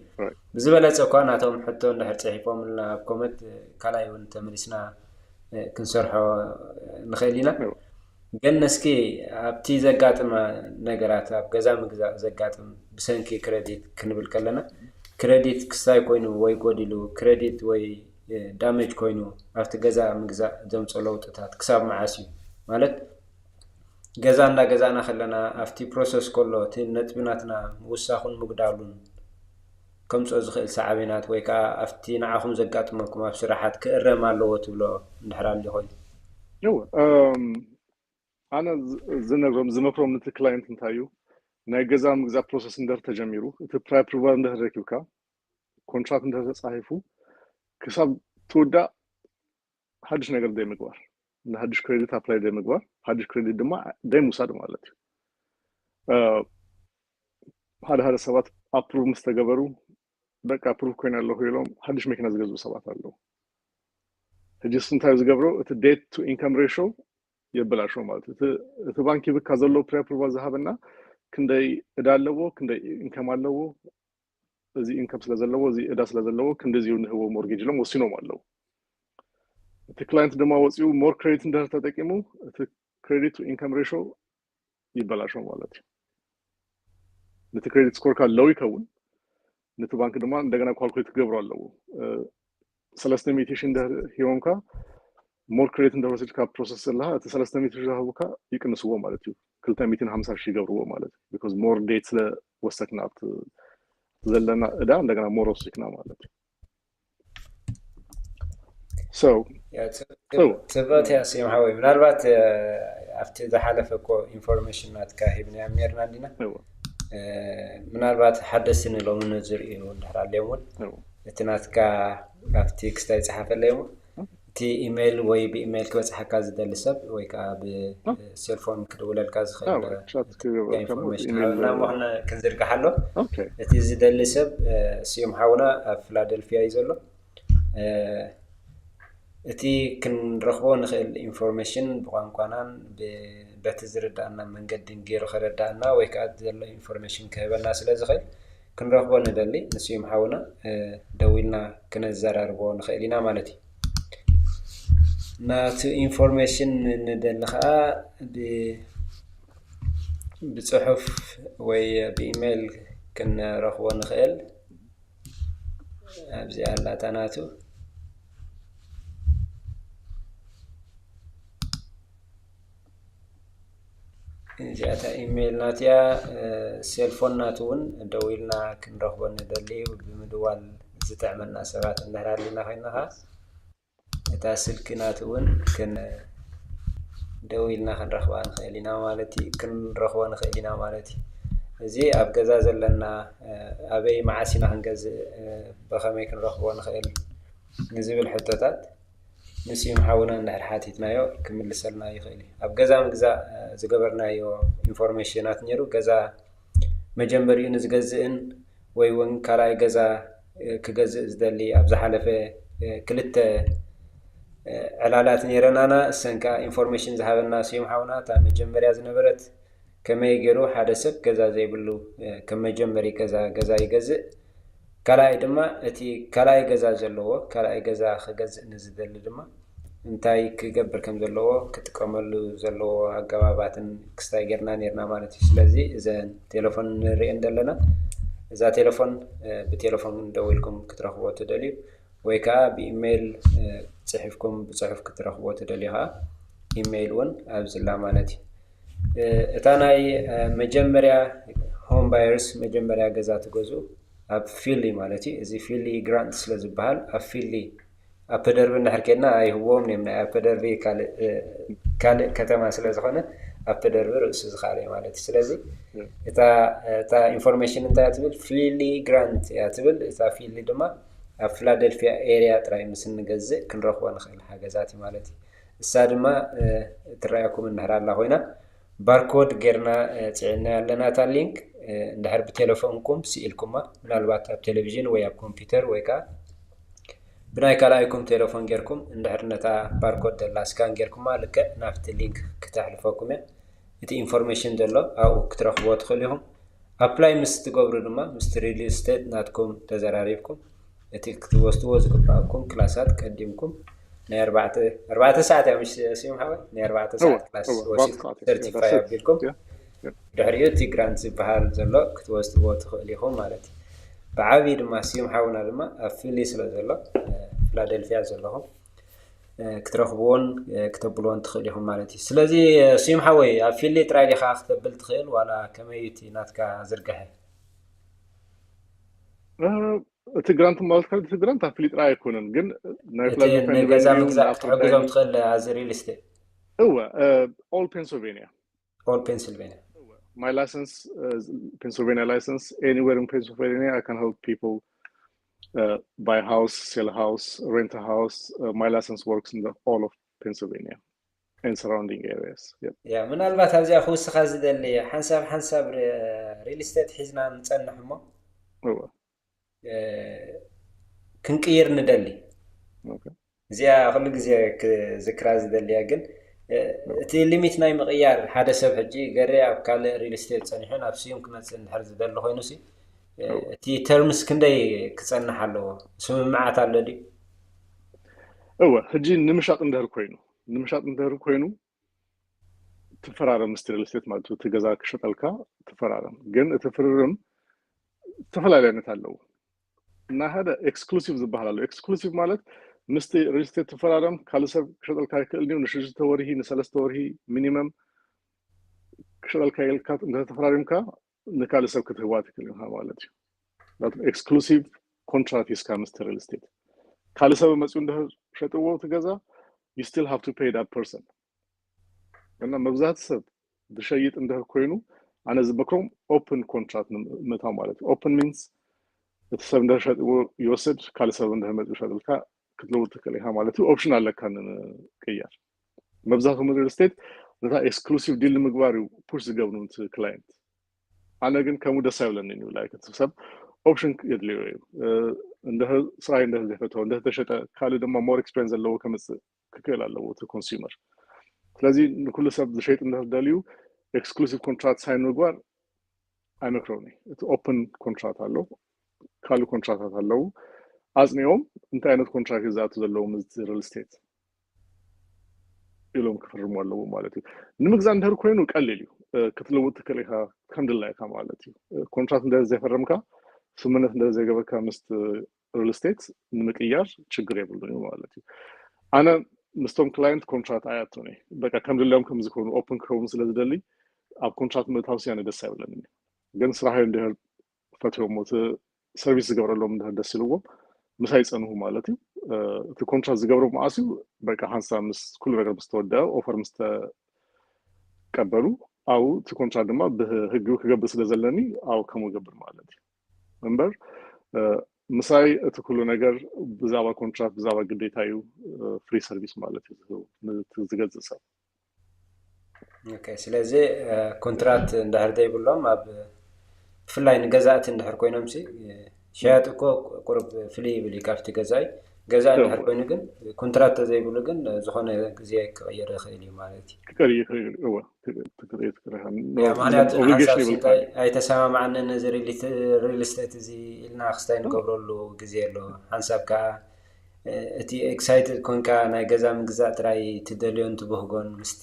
ብዝበለፀ እኳ ናቶም ሕቶ እንድሕር ፅሒፎምልና ኣብ ኮመንት ካልኣይ እውን ተመሊስና ክንሰርሖ ንኽእል ኢና ግን እስኪ ኣብቲ ዘጋጥመ ነገራት ኣብ ገዛ ምግዛእ ዘጋጥም ብሰንኪ ክረዲት ክንብል ከለና ክረዲት ክስታይ ኮይኑ ወይ ጎዲሉ ክረዲት ወይ ዳሜጅ ኮይኑ ኣብቲ ገዛ ምግዛእ ዘምፅኦ ለውጥታት ክሳብ መዓስ እዩ ማለት ገዛ እንዳገዛእና ከለና ኣብቲ ፕሮሰስ ከሎ እቲ ነጥቢ ናትና ምውሳኹን ምጉዳሉን ከምፅኦ ዝኽእል ሳዕቤናት ወይ ከዓ ኣብቲ ንዓኹም ዘጋጥመኩም ኣብ ስራሓት ክእረም ኣለዎ ትብሎ እንድሕር ኣሊ ኮይኑ ኣነ ዝነግሮም ዝመክሮም ነቲ ክላይንት እንታይ እዩ ናይ ገዛ ምግዛእ ፕሮሰስ እንደር ተጀሚሩ እቲ ፕራይ ፕሩቫል እንደር ረኪብካ ኮንትራክት እንደተፃሒፉ ክሳብ ትውዳእ ሓድሽ ነገር ደይ ምግባር ንሓድሽ ክሬዲት ኣፕላይ ደይ ምግባር ሓድሽ ክሬዲት ድማ ደይ ምውሳድ ማለት እዩ ሓደ ሓደ ሰባት ኣፕሩቭ ምስ ተገበሩ በቃ ኣፕሩቭ ኮይነ ኣለኹ ኢሎም ሓድሽ መኪና ዝገዝኡ ሰባት ኣለዉ ሕጂ ስ እንታይ ዝገብሮ እቲ ዴት ቱ ኢንካም ሬሾ የበላሾ ማለት እዩ እቲ ባንክ ይብካ ዘሎ ፕሪ ኣፕሩቫል ዝሃበና ክንደይ እዳ ኣለዎ ክንደይ ኢንካም ኣለዎ እዚ ኢንካም ስለ ዘለዎ እዚ እዳ ስለ ዘለዎ ክንዲዚው ንህቦ ሞርጌጅ ኢሎም ወሲኖም ኣለዉ እቲ ክላይንት ድማ ወፂኡ ሞር ክሬዲት እንድሕር ተጠቂሙ እቲ ክሬዲት ቱ ኢንካም ሬሾ ይበላሾ ማለት እዩ ነቲ ክሬዲት ስኮርካ ለው ይከውን ነቲ ባንክ ድማ እንደገና ካልኩሌት ክገብሩ ኣለዎ። ሰለስተ ሚእቲ ሺህ እንድሕር ሂቦምካ more credit እንድሕር ወሲድካ ፕሮሰስ ዘለካ እቲ ሰለስተ ሚእቲ ሺህ ዝሃቡካ ይቅንስዎ ማለት እዩ። ክልተ ሚእትን ሓምሳ ሺህ ይገብርዎ ማለት እዩ። Because more debt ስለ ወሰክና ኣብቲ ዘለና እዳ እንደገና more ወሲክና ማለት እዩ። So ጽብቕቲ እያ ስዮም ሓወይ። ምናልባት ኣብቲ ዝሓለፈ እኮ ኢንፎርሜሽን ናትካ ሂብናዮም ነርና እንዲና። ምናልባት ሓደስቲ ንሎሚ ንዝርእዩ እንድሕር ኣለዮም እውን እቲ ናትካ ኣብቲ ክስታይ ይፅሓፈለይ እሞ እቲ ኢሜይል ወይ ብኢሜይል ክበፅሓካ ዝደሊ ሰብ ወይ ከዓ ብሴልፎን ክድውለልካ ዝኽእል ኢንፎርሜሽን ሃበና እሞ ክንዝርግሓ ኣሎ። እቲ ዝደሊ ሰብ ስዮም ሓውና ኣብ ፊላደልፊያ እዩ ዘሎ። እቲ ክንረኽቦ ንኽእል ኢንፎርሜሽን ብቋንቋናን በቲ ዝርዳእና መንገድን ገይሩ ከረዳእና ወይ ከዓ ዘሎ ኢንፎርሜሽን ክህበና ስለ ዝኽእል ክንረኽቦ ንደሊ። ንስዩም ሓውና ደዊልና ክነዘራርቦ ንኽእል ኢና ማለት እዩ። ናቱ ኢንፎርሜሽን ንደሊ ከዓ ብፅሑፍ ወይ ብኢሜይል ክንረኽቦ ንኽእል። ኣብዚ ኣላታ ናቱ እዚኣታ ኢሜይል ናትያ። ሴልፎን ናቱ እውን ደዊልና ክንረኽቦ ንደሊ። ብምድዋል ዝጥዕመና ሰባት እንድሕር ኣሊና ኮይንኻ እታ ስልኪ ናቱ እውን ክን ደዊልና ክንረኽባ ንኽእል ኢና ማለት እዩ። ክንረኽቦ ንኽእል ኢና ማለት እዩ። እዚ ኣብ ገዛ ዘለና ኣበይ መዓስ ኢና ክንገዝእ፣ ብኸመይ ክንረኽቦ ንኽእል ንዝብል ሕቶታት ንስዩም ሓውና እንድሕር ሓቲትናዮ ክምልሰልና ይኽእል እዩ። ኣብ ገዛ ምግዛእ ዝገበርናዮ ኢንፎርሜሽናት ነይሩ። ገዛ መጀመሪኡ ንዝገዝእን ወይ እውን ካልኣይ ገዛ ክገዝእ ዝደሊ ኣብ ዝሓለፈ ክልተ ዕላላት ነይረናና። እሰን ከዓ ኢንፎርሜሽን ዝሃበና ስዩም ሓውና እታ መጀመርያ ዝነበረት ከመይ ገይሩ ሓደ ሰብ ገዛ ዘይብሉ ከም መጀመሪ ገዛ ገዛ ይገዝእ፣ ካልኣይ ድማ እቲ ካልኣይ ገዛ ዘለዎ ካልኣይ ገዛ ክገዝእ ንዝደሊ ድማ እንታይ ክገብር ከም ዘለዎ ክጥቀመሉ ዘለዎ ኣገባባትን ክስታይ ጌርና ነርና ማለት እዩ። ስለዚ እዘን ቴሌፎን ንርእየን ዘለና እዛ ቴሌፎን ብቴሌፎን ደዊልኩም ክትረኽቦ ትደልዩ ወይ ከዓ ብኢሜይል ፅሒፍኩም ብፅሑፍ ክትረኽቦ ትደልዩ ከዓ ኢሜይል እውን ኣብዝላ ማለት እዩ። እታ ናይ መጀመርያ ሆም ባየርስ መጀመርያ ገዛ ትገዝኡ ኣብ ፊሊ ማለት እዩ። እዚ ፊሊ ግራንት ስለ ዝበሃል ኣብ ፊሊ ኣብ ፐደርቢ እንድሕር ኬድና ኣይህብዎም እዮም ናይ ኣብ ፐደርቢ ካልእ ከተማ ስለ ዝኾነ ኣብ ፐደርቢ ርእሱ ዝኻለ ማለት እዩ። ስለዚ እታ ኢንፎርሜሽን እንታይ እያ ትብል? ፊሊ ግራንት እያ ትብል። እታ ፊሊ ድማ ኣብ ፊላደልፊያ ኤሪያ ጥራይ ምስ እንገዝእ ክንረኽቦ ንኽእል ሓገዛት እዩ ማለት እዩ። እሳ ድማ ትረኣየኩም እንድሕር ኣላ ኮይና ባርኮድ ጌርና ፅዕና ኣለና እታ ሊንክ። እንድሕር ብቴሌፎንኩም ስኢልኩማ ምናልባት ኣብ ቴሌቪዥን ወይ ኣብ ኮምፒውተር ወይ ከዓ ብናይ ካልኣይኩም ቴሌፎን ጌርኩም እንድሕር ነታ ባርኮድ ደላ ስካን ጌርኩማ ልክዕ ናብቲ ሊንክ ክተሕልፈኩም እያ። እቲ ኢንፎርሜሽን ዘሎ ኣብኡ ክትረኽብዎ ትኽእሉ ኢኹም። ኣፕላይ ምስ ትገብሩ ድማ ምስቲ ሪል ስቴት ናትኩም ተዘራሪብኩም እቲ ክትወስድዎ ዝግባኣኩም ክላሳት ቀዲምኩም ናይ ኣርባዕተ ኣርባዕተ ሰዓት እያ ምሽ ስዩም ሓወይ ናይ ኣርባዕተ ሰዓት ክላስ ወሲድ ሰርቲፋይ ኣቢልኩም ድሕሪኡ እቲ ግራንት ዝበሃል ዘሎ ክትወስድዎ ትኽእል ኢኹም ማለት እዩ። ብዓብዪ ድማ ስዩም ሓውና ድማ ኣብ ፊሊ ስለ ዘሎ ፊላደልፊያ ዘለኹም ክትረኽብዎን ክተብልዎን ትኽእል ኢኹም ማለት እዩ። ስለዚ ስዩም ሓወይ ኣብ ፊሊ ጥራይ ዲኻ ክተብል ትኽእል ዋላ ከመይ እቲ ናትካ ዝርግሐ? እቲ ግራንት ማለት ካብ እቲ ግራንት ኣብ ፊሊ ጥራይ ኣይኮነን ግን ናይ ንገዛ ምግዛእ ክትሕግዞም ትኽእል ኣዚ ሪል ስቴት እወ all Pennsylvania all Pennsylvania my license uh, Pennsylvania license anywhere in Pennsylvania I can help people uh, buy house sell house rent a house uh, my license works in the all of Pennsylvania and surrounding areas. Yep. ያ ምናልባት ኣብዚኣ ክውስኻ ዝደሊ ሓንሳብ ሓንሳብ ሪል ስቴት ሒዝና ንፀንሕ እሞ ክንቅይር ንደሊ። እዚኣ ኩሉ ግዜ ክዝክራ ዝደልያ ግን እቲ ሊሚት ናይ ምቕያር ሓደ ሰብ ሕጂ ገሬ ኣብ ካልእ ሪል ስቴት ፀኒሑ ናብ ስዩም ክመፅእ እንድሕር ዝደሊ ኮይኑ ሲ እቲ ተርምስ ክንደይ ክፀንሕ ኣለዎ? ስምምዓት ኣሎ ድዩ? እወ ሕጂ ንምሻጥ እንድህር ኮይኑ ንምሻጥ እንድህር ኮይኑ ትፈራረም ምስቲ ሪል ስቴት ማለት እቲ ገዛ ክሸጠልካ ትፈራረም። ግን እቲ ፍርርም ዝተፈላለዩ ዓይነት ኣለዉ። ናይ ሓደ exclusive ዝበሃል ኣሎ። Exclusive ማለት ምስቲ real estate ትፈራረም፣ ካልእ ሰብ ክሸጠልካ ይክእል እዩ። ንሽሽተ ወርሂ፣ ንሰለስተ ወርሂ ሚኒመም ክሸጠልካ ኢልካ እንተተፈራሪምካ ንካልእ ሰብ ክትህባ ትክእል ኢኻ ማለት እዩ። Exclusive contract ሂዝካ ምስቲ real estate ካልእ ሰብ መፅኡ እንድሕር ሸጥዎ እቲ ገዛ you still have to pay that person። እና መብዛህቲ ሰብ ዝሸይጥ እንድሕር ኮይኑ ኣነ ዝመክሮም open contract ምእታው ማለት እዩ። Open means እቲ ሰብ እንድሕር ሸጥዎ ይወስድ፣ ካልእ ሰብ እንድሕር መፅኡ ሸጥልካ ክትልውጥ ትክእል ኢኻ ማለት እዩ። Option ኣለካ ንምቅያር። መብዛህትኦም real estate ነታ exclusive deal ንምግባር እዩ push ዝገብሩ እቲ client። ኣነ ግን ከምኡ ደስ ኣይብለኒ እዩ። Like እቲ ሰብ option የድልዮ እዩ። እንድሕር ስራይ እንድሕር ዘይፈተዎ፣ እንድሕር ተሸጠ ካልእ ድማ more expense ዘለዎ ከምፅእ ክክእል ኣለዎ እቲ consumer። ስለዚ ንኩሉ ሰብ ዝሸይጥ እንድሕር ደልዩ exclusive contract sign ምግባር ኣይመክሮኒ። እቲ open contract ኣሎ፣ ካልእ contract ታት ኣለዉ። ኣፅኒኦም እንታይ ዓይነት contract እዩ ዝኣቱ ዘለዎም ምስቲ real estate ኢሎም ክፍርሙ ኣለዎም ማለት እዩ። ንምግዛእ እንድሕር ኮይኑ ቀሊል እዩ፣ ክትልውጥ ትክእል ኢኻ ከም ድላይካ ማለት እዩ። Contract እንድሕር ዘይፈረምካ፣ ስምምነት እንድሕር ዘይገበርካ ምስቲ real estate ንምቅያር ችግር የብሉን እዩ ማለት እዩ። ኣነ ምስቶም client contract ኣይኣቱን እየ። በቃ ከም ድላዮም ከም ዝኾኑ open ክኸውን ስለ ዝደሊ ኣብ contract ምእታው ስያነ ደስ ኣይብለንን እዩ። ግን ስራሐይ እንድሕር ፈትዎም እቲ service ዝገብረሎም እንድሕር ደስ ኢልዎም ምሳይ ይፀንሁ ማለት እዩ። እቲ contract ዝገብሮ መዓስ እዩ? በቃ ሓንሳብ ምስ ኩሉ ነገር ምስ ተወደአ፣ offer ምስ ተቀበሉ፣ ኣብኡ እቲ contract ድማ ብህጊ ክገብር ስለ ዘለኒ ኣብኡ ከምኡ እገብር ማለት እዩ። እምበር ምሳይ እቲ ኩሉ ነገር ብዛዕባ contract ብዛዕባ ግዴታ እዩ፣ free service ማለት እዩ ዝገዝእ ሰብ። ስለዚ contract እንድሕር ዘይብሎም ኣብ ብፍላይ ንገዛእቲ እንድሕር ኮይኖም ሲ ሸያጥ እኮ ቁርብ ፍልይ ይብል እዩ ካብቲ ገዛኢ። ገዛኢ እንድሕር ኮይኑ ግን contract ተዘይብሉ ግን ዝኾነ ግዜ ክቕየር ይኽእል እዩ ማለት እዩ። ክቀይር ይኽእል እዩ። እወ፣ ትክክል፣ ትክክል፣ ትክክል። ምክንያቱ obligation ሓንሳብ ይብልካ። ኣይተሰማማዕንን ነዚ real estate እዚ ኢልና ክስታይ ንገብረሉ ግዜ ኣሎ። ሓንሳብ ከዓ እቲ excited ኮንካ ናይ ገዛ ምግዛእ ጥራይ ትደልዮን ትብህጎን ምስቲ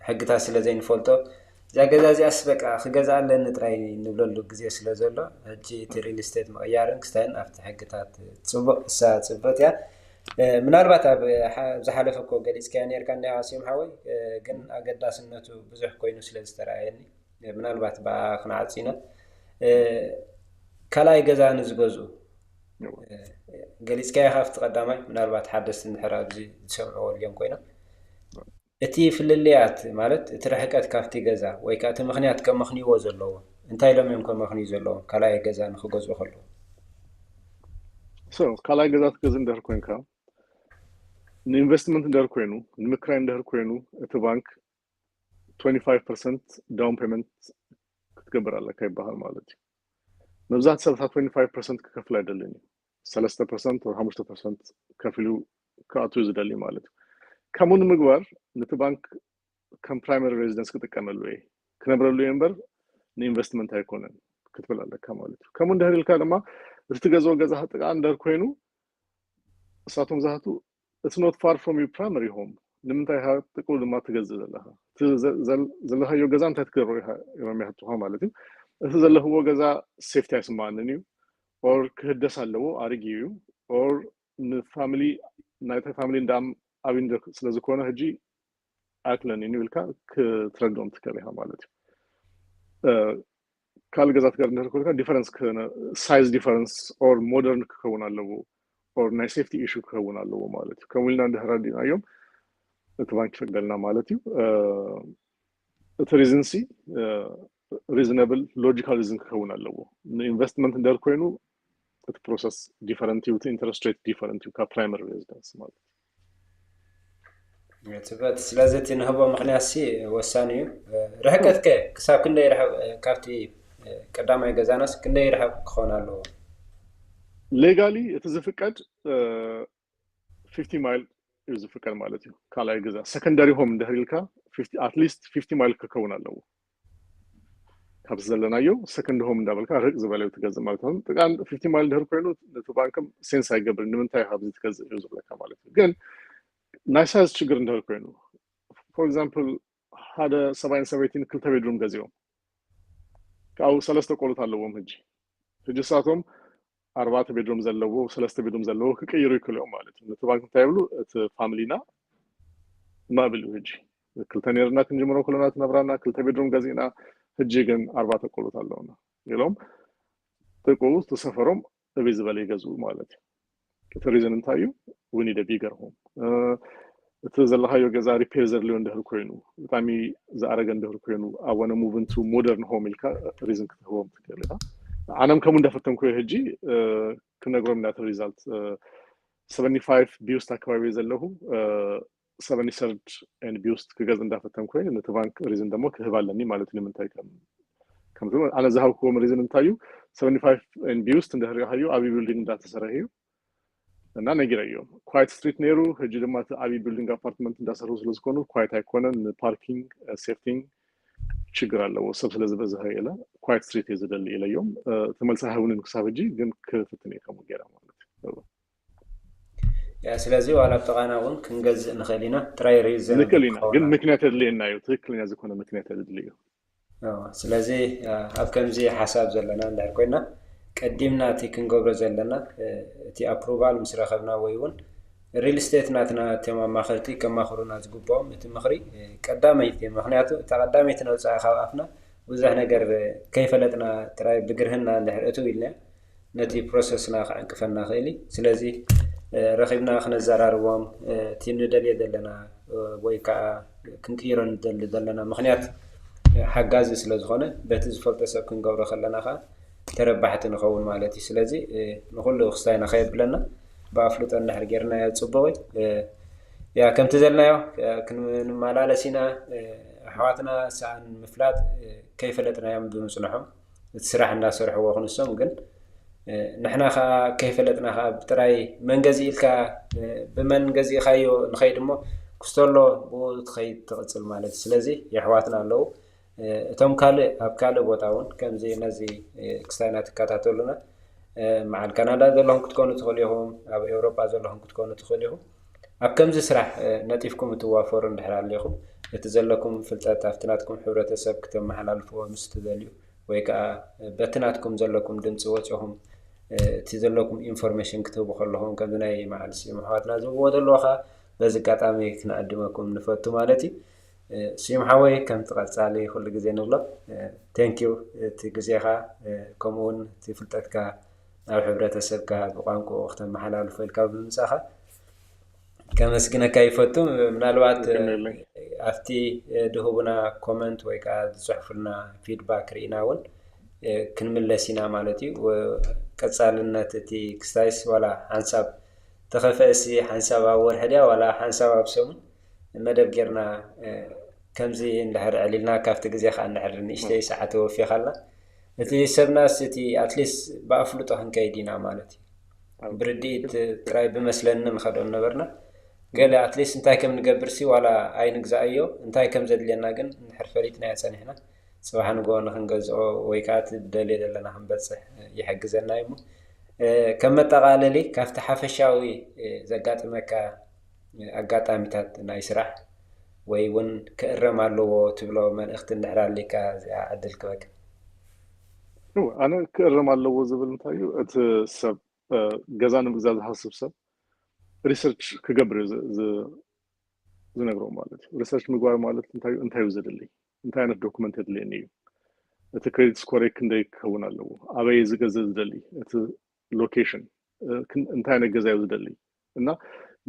ሕግታት ስለ ዘይንፈልጦ፣ እዛ ገዛ እዚኣስ በቃ ክገዛ ኣለኒ ጥራይ ንብለሉ ግዜ ስለ ዘሎ፣ ሕጂ እቲ real estate ምቕያርን ክስታይን ኣብቲ ሕግታት ፅቡቕ እሳ ፅብቕቲ እያ። ምናልባት ኣብ ዝሓለፈ እኮ ገሊፅካዮ ነርካ እንዲያ ዋሲም ሓወይ፣ ግን ኣገዳስነቱ ብዙሕ ኮይኑ ስለ ዝተረኣየኒ ምናልባት ብኣ ክንዓፂ ኢና። ካልኣይ ገዛ ንዝገዝኡ ገሊፅካዮ ካብቲ ቀዳማይ፣ ምናልባት ሓደስቲ እንድሕር ኣብዚ ዝሰምዕዎ ልዮም ኮይኖም፣ እቲ ፍልልያት ማለት እቲ ርሕቀት ካብቲ ገዛ ወይ ከዓ እቲ ምክንያት ከመኽንይዎ ዘለዎ እንታይ ኢሎም እዮም ከመኽንዩ ዘለዎም ካልኣይ ገዛ ንክገዝኡ ከለዉ? ካልኣይ ገዛ ትገዝእ እንድሕር ኮይንካ፣ ንኢንቨስትመንት እንድሕር ኮይኑ፣ ንምክራይ እንድሕር ኮይኑ፣ እቲ ባንክ twenty-five percent down payment ክትገብር ኣለካ ይበሃል ማለት እዩ። መብዛሕትኡ ሰብ እታ twenty-five percent ክከፍል ኣይደልን እዩ። ሰለስተ percent ወይ ሓሙሽተ percent ከፊሉ ክኣቱ ዝደሊ ማለት እዩ። ከምኡ ንምግባር ነቲ ባንክ ከም primary residence ክጥቀመሉ እየ፣ ክነብረሉ እየ እምበር ንኢንቨስትመንት ኣይኮነን ክትብል ኣለካ ማለት እዩ። ከምኡ እንድሕር ኢልካ ድማ እቲ ትገዝኦ ገዛ ጥቃ እንድሕር ኮይኑ እሳቶም ዝሃቱ it's not far from your primary home። ንምንታይ ኢኻ ጥቅኡ ድማ ትገዝእ ዘለኻ? ዘለኻዮ ገዛ እንታይ ትገብሮ ኢኻ ኢሎም ይሃቱኻ ማለት እዩ። እቲ ዘለኽዎ ገዛ ሴፍቲ ኣይስማዓንን እዩ፣ or ክህደስ ኣለዎ፣ ኣርጊ እዩ፣ or ንፋሚሊ ናይቲ ፋሚሊ እንዳም ኣብይ ስለዝኮነ ሕጂ ኣይክለንን እዩ ኢልካ ክትረድኦም ትክእል ኢኻ ማለት እዩ። ካልእ ገዛ ትገር እንድሕር ኮልካ difference size difference or modern ክኸውን ኣለዎ or ናይ safety issue ክኸውን ኣለዎ ማለት እዩ። ከምኡ ኢልና እንድሕር ኣዲናዮም እቲ ባንክ ይፈቅደልና ማለት እዩ። እቲ reason ሲ reasonable logical reason ክኸውን ኣለዎ። ንኢንቨስትመንት እንድሕር ኮይኑ እቲ process different እዩ፣ እቲ interest rate different እዩ ካብ primary residence ማለት እዩ። ፅበት ስለዚ እቲ ንህቦ ምክንያት ሲ ወሳኒ እዩ። ርሕቀት ከ ክሳብ ክንደይ ርሕቅ ካብቲ ቀዳማይ ገዛናስ ክንደይ ርሕቅ ክኾን ኣለዎ? Legally እቲ ዝፍቀድ fifty mile እዩ ዝፍቀድ ማለት እዩ። ካልኣይ ገዛ secondary home እንድሕር ኢልካ at least fifty mile ክከውን ኣለዎ። ካብ ዘለናዮ second home እንዳበልካ ርቅ ዝበለ ትገዝእ ማለት ነው። ጥቃ fifty mile እንድሕር ኮይኑ ነቲ ባንክም ሴንስ ኣይገብርን፣ ንምንታይ ካብዚ ትገዝእ እዩ ዝብለካ ማለት እዩ። ግን ናይ size ችግር እንድሕር ኮይኑ for example ሓደ ሰብኣይን ሰበይትን ክልተ ቤድሩም ገዚኦም ካብኡ ሰለስተ ቆሉት ኣለዎም። ሕጂ ሕጂ እሳቶም ኣርባዕተ ቤድሮም ዘለዎ ሰለስተ ቤድሮም ዘለዎ ክቅይሩ ይክእሉ እዮም ማለት እዩ። ነቲ ባንክ እንታይ ይብሉ? እቲ ፋሚሊና ማእብል እዩ። ሕጂ ክልተ ነርና ክንጅምሮ ከለና ትነብራና ክልተ ቤድሮም ገዚእና፣ ሕጂ ግን ኣርባዕተ ቆሉት ኣለውና ኢሎም ደቁ ተሰፈሮም እብይ ዝበለ ይገዝኡ ማለት እዩ። እቲ ሪዝን እንታይ እዩ? We need a bigger home። እቲ ዘለካዮ ገዛ ሪፔር ዘድልዮ እንድህር ኮይኑ፣ ብጣዕሚ ዝኣረገ እንድህር ኮይኑ፣ I wanna move into modern home ኢልካ ሪዝን ክትህቦም ትክእል ኢካ። ኣነም ከምኡ እንዳፈተንኩ ሕጂ ክነግሮም ኢና እቲ ሪዛልት። Seventy five ቢውስት ኣካባቢ ዘለኹ፣ Seventy third and ቢውስት ክገዝ እንዳፈተንኩ ነቲ ባንክ ሪዝን ደሞ ክህብ ኣለኒ ማለት እዩ። ንምንታይ ከም ከምዚ ኣነ ዝሃብክዎም ሪዝን እንታይ እዩ? Seventy five and ቢውስት እንድሕር ሪኢካዮ ዓብዪ ቢልዲንግ እንዳተሰርሐ እዩ እና ነጊረዮም። ኳይት ስትሪት ነይሩ፣ ሕጂ ድማ እቲ ዓብዪ ቢልዲንግ ኣፓርትመንት እንዳሰርሑ ስለ ዝኾኑ ኳይት ኣይኮነን፣ ንፓርኪንግ ሴፍቲንግ ችግር ኣለዎ፣ ሰብ ስለ ዝበዝሐ ኢለ ኳይት ስትሪት እየ ዝደሊ ኢለዮም። እቲ መልሲ ኣይሃቡንን ክሳብ ሕጂ፣ ግን ክፍትን እየ ከምኡ ገይረ ማለት እዩ። ያ ስለዚ ዋላ ኣብ ጥቓና እውን ክንገዝእ ንኽእል ኢና። ጥራይ ሪዝን ንክእል ኢና፣ ግን ምክንያት የድልየና እዩ። ትክክለኛ ዝኾነ ምክንያት የድሊ እዩ። ስለዚ ኣብ ከምዚ ሓሳብ ዘለና እንድሕር ኮይና ቀዲምና እቲ ክንገብሮ ዘለና እቲ ኣፕሩቫል ምስ ረኸብና ወይ እውን ሪል ስቴት ናትና እቶም ኣማኸርቲ ከማኽሩና ዝግብኦም እቲ ምኽሪ ቀዳመይቲ። ምክንያቱ እታ ቀዳመይቲ ነውፅኣ ካብ ኣፍና ብዙሕ ነገር ከይፈለጥና ጥራይ ብግርህና እንድሕር እትው ኢልና ነቲ ፕሮሰስና ክዕንቅፈና ክእል እዩ። ስለዚ ረኺብና ክነዘራርቦም እቲ ንደልዮ ዘለና ወይ ከዓ ክንቅይሮ ንደሊ ዘለና ምክንያት ሓጋዚ ስለ ዝኾነ በቲ ዝፈልጦ ሰብ ክንገብሮ ከለና ከዓ ተረባሕቲ ንኸውን ማለት እዩ። ስለዚ ንኩሉ ክስታይና ከየብለና ብኣፍልጦ እንድሕር ጌርናዮ ፅቡቕ እዩ። ያ ከምቲ ዘልናዮ ክንመላለስ ኢና። ኣሕዋትና ሰኣን ምፍላጥ ከይፈለጥናዮም ብምፅንሖም እቲ ስራሕ እንዳሰርሕዎ ክንሶም ግን ንሕና ከዓ ከይፈለጥና ከዓ ብጥራይ መን ገዚእልካ ብመን ገዚእካዮ ንኸይድ እሞ ክስተሎ ብኡ ትኸይድ ትቕፅል ማለት እዩ። ስለዚ የሕዋትና ኣለዉ እቶም ካልእ ኣብ ካልእ ቦታ እውን ከምዚ ነዚ ክስታይና ትከታተሉና መዓል ካናዳ ዘለኹም ክትኮኑ ትኽእሉ ኢኹም፣ ኣብ ኤውሮጳ ዘለኹም ክትኮኑ ትኽእሉ ኢኹም። ኣብ ከምዚ ስራሕ ነጢፍኩም እትዋፈሩ እንድሕር ኣለኹም እቲ ዘለኩም ፍልጠት ኣብቲ ናትኩም ሕብረተሰብ ክተመሓላልፍዎ ምስ ትደልዩ ወይ ከዓ በቲ ናትኩም ዘለኩም ድምፂ ወፂኹም እቲ ዘለኩም ኢንፎርሜሽን ክትህቡ ከለኹም ከምዚ ናይ መዓል ስዩም ኣሕዋትና ዝብዎ ዘለዉ ከዓ በዚ ኣጋጣሚ ክንዕድመኩም ንፈቱ ማለት እዩ። ስዩም ሓወይ ከምቲ ቀፃሊ ኩሉ ግዜ ንብሎ ቴንኪዩ እቲ ግዜኻ ከምኡ እውን እቲ ፍልጠትካ ናብ ሕብረተሰብካ ብቋንቋ ክተመሓላልፎ ኢልካ ብምምፃእካ ከመስግነካ ይፈቱ። ምናልባት ኣብቲ ድህቡና ኮመንት ወይ ከዓ ዝፅሕፉልና ፊድባክ ርኢና እውን ክንምለስ ኢና ማለት እዩ። ቀፃልነት እቲ ክስታይስ ዋላ ሓንሳብ ተኸፈእሲ ሓንሳብ ኣብ ወርሒ ድያ ዋላ ሓንሳብ ኣብ ሰሙን መደብ ጌርና ከምዚ እንድሕር ዕሊልና ካብቲ ግዜ ከዓ እንድሕር ንእሽተይ ሰዓት ተወፊኻልና እቲ ሰብናስ እቲ ኣትሊስት ብኣፍልጦ ክንከይድ ኢና ማለት እዩ። ብርድኢት ጥራይ ብመስለኒ ንኸዶ ነበርና ገለ ኣትሊስት እንታይ ከም ንገብር ሲ ዋላ ኣይንግዛኣዮ እንታይ ከም ዘድልየና ግን እንድሕር ፈሊጥናዮ ፀኒሕና ፅባሕ ንግሆ ንክንገዝኦ ወይ ከዓ እቲ ደልዮ ዘለና ክንበፅሕ ይሕግዘና እዩ። ከም መጠቓለሊ ካብቲ ሓፈሻዊ ዘጋጥመካ ኣጋጣሚታት ናይ ስራሕ ወይ እውን ክእረም ኣለዎ ትብሎ መልእኽቲ እንድሕር ኣሊካ እዚኣ ዕድል ክበክ ኣነ ክእረም ኣለዎ ዝብል እንታይ እዩ እቲ ሰብ ገዛ ንምግዛእ ዝሓስብ ሰብ ሪሰርች ክገብር እዩ ዝነግሮ ማለት እዩ። ሪሰርች ምግባር ማለት እንታይ እዩ ዘድሊ እንታይ ዓይነት ዶኩመንት የድልየኒ እዩ እቲ ክሬዲት ስኮር ክንደይ ክኸውን ኣለዎ ኣበይ ዝገዘ ዝደሊ እቲ ሎኬሽን እንታይ ዓይነት ገዛ እዩ ዝደሊ እና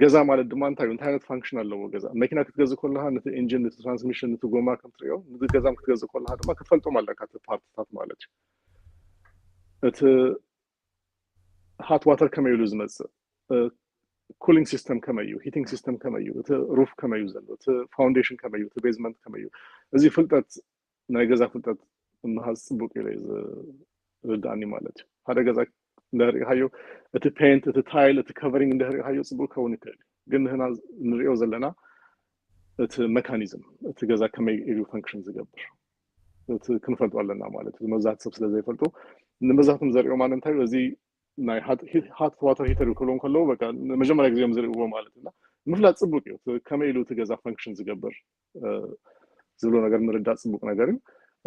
ገዛ ማለት ድማ እንታይ እንታይ ዓይነት ፋንክሽን ኣለዎ ገዛ መኪና ክትገዝእ ከለካ ነቲ ኢንጂን ነቲ ትራንስሚሽን ነቲ ጎማ ከም ትሪኦ ነቲ ገዛም ክትገዝእ ከለካ ድማ ክትፈልጦም ኣለካ እቲ ፓርትታት ማለት እዩ እቲ ሃት ዋተር ከመይ ኢሉ ዝመፅእ ኩሊንግ ሲስተም ከመይ እዩ ሂቲንግ ሲስተም ከመይ እዩ እቲ ሩፍ ከመይ እዩ ዘሎ እቲ ፋውንዴሽን ከመይ እዩ እቲ ቤዝመንት ከመይ እዩ እዚ ፍልጠት ናይ ገዛ ፍልጠት ምሃዝ ፅቡቅ ኢለ ዝርዳእኒ ማለት እዩ ሓደ ገዛ እንደሪእካዮ እቲ ፔንት እቲ ታይል እቲ ከቨሪንግ እንደሪእካዮ ፅቡቅ ከውን ይክእል ግን ንህና ንሪኦ ዘለና እቲ መካኒዝም እቲ ገዛ ከመይ ኢሉ ፈንክሽን ዝገብር እቲ ክንፈልጦ ኣለና ማለት እዩ መብዛሕት ሰብ ስለ ዘይፈልጡ ንመብዛሕቶም ዘሪኦ ማለት እንታይ እዚ ናይ ሃት ዋተር ሂተር ክብሎም ከለዉ በቃ ንመጀመርያ ግዜኦም ዝርእዎ ማለት እና ምፍላጥ ፅቡቅ እዩ ከመይ ኢሉ እቲ ገዛ ፈንክሽን ዝገብር ዝብሎ ነገር ምርዳእ ፅቡቅ ነገር እዩ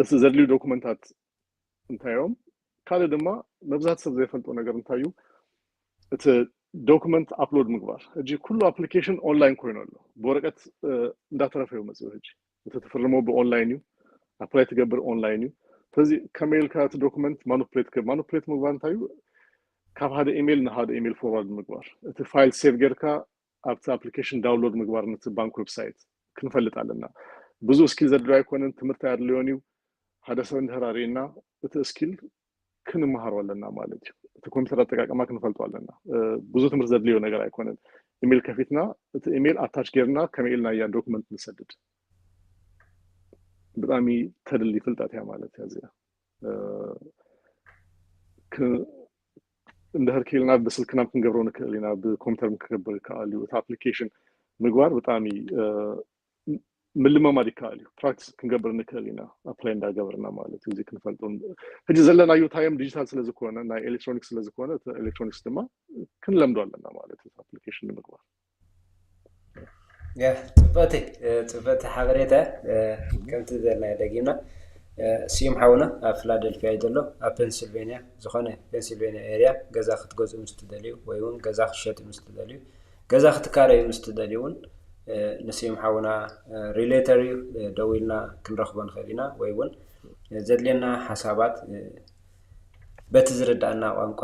እቲ ዘድልዩ ዶኩመንታት እንታይ እዮም ካልእ ድማ መብዛሕቲ ሰብ ዘይፈልጦ ነገር እንታይ እዩ፣ እቲ ዶክመንት ኣፕሎድ ምግባር። ሕጂ ኩሉ ኣፕሊኬሽን ኦንላይን ኮይኑ ኣሎ። ብወረቀት እንዳተረፈ እዩ መፅኡ። ሕጂ እቲ ትፍርሞ ብኦንላይን እዩ፣ ኣፕላይ ትገብር ኦንላይን እዩ። ስለዚ ከመይ ኢልካ እቲ ዶክመንት ማኑፕሌት ማኑፕሌት ምግባር እንታይ እዩ? ካብ ሓደ ኢሜይል ንሓደ ኢሜይል ፎርዋርድ ምግባር፣ እቲ ፋይል ሴቭ ጌርካ ኣብቲ ኣፕሊኬሽን ዳውንሎድ ምግባር፣ ነቲ ባንክ ዌብሳይት ክንፈልጥ ኣለና። ብዙ ስኪል ዘድልዮ ኣይኮነን፣ ትምህርቲ ኣየድልዮን እዩ። ሓደ ሰብ እንድሕር ኣርእና እቲ ስኪል ክንመሃሮ ኣለና ማለት እዩ። እቲ ኮምፒውተር ኣጠቃቀማ ክንፈልጦ ኣለና። ብዙ ትምህርቲ ዘድልዮ ነገር ኣይኮነን። ኢሜይል ከፊትና እቲ ኢሜይል ኣታች ጌርና ከመይ ኢልና እያ ዶክመንት ንሰድድ። ብጣዕሚ ተድሊ ፍልጠት እያ ማለት እያ እዚኣ። እንድሕር ክኢልና ብስልክና ክንገብሮ ንክእል ኢና፣ ብኮምፒውተር ክገብር ይከኣል እዩ። እቲ ኣፕሊኬሽን ምግባር ብጣዕሚ ምልምማድ ይከኣል እዩ። ፕራክቲስ ክንገብር ንክእል ኢና፣ ኣፕላይ እንዳገበርና ማለት እዩ። እዚ ክንፈልጦ ሕጂ ዘለናዮ ታይም ዲጂታል ስለዝኮነ፣ ናይ ኤሌክትሮኒክስ ስለዝኮነ፣ እቲ ኤሌክትሮኒክስ ድማ ክንለምዶ ኣለና ማለት እዩ፣ ኣፕሊኬሽን ንምግባር። ጽበቲ ጽበቲ ሓበሬታ። ከምቲ ዘልና ደጊምና፣ ስዩም ሓውና ኣብ ፊላደልፊያ እዩ ዘሎ። ኣብ ፔንሲልቬንያ፣ ዝኾነ ፔንሲልቬንያ ኤሪያ ገዛ ክትገዝኡ ምስ ትደልዩ ወይ እውን ገዛ ክትሸጡ ምስ ትደልዩ፣ ገዛ ክትካረዩ ምስ ትደልዩ እውን ንስዩም ሓውና ሪሌተር እዩ፣ ደዊልና ክንረኽቦ ንኽእል ኢና። ወይ እውን ዘድልየና ሓሳባት በቲ ዝርዳእና ቋንቋ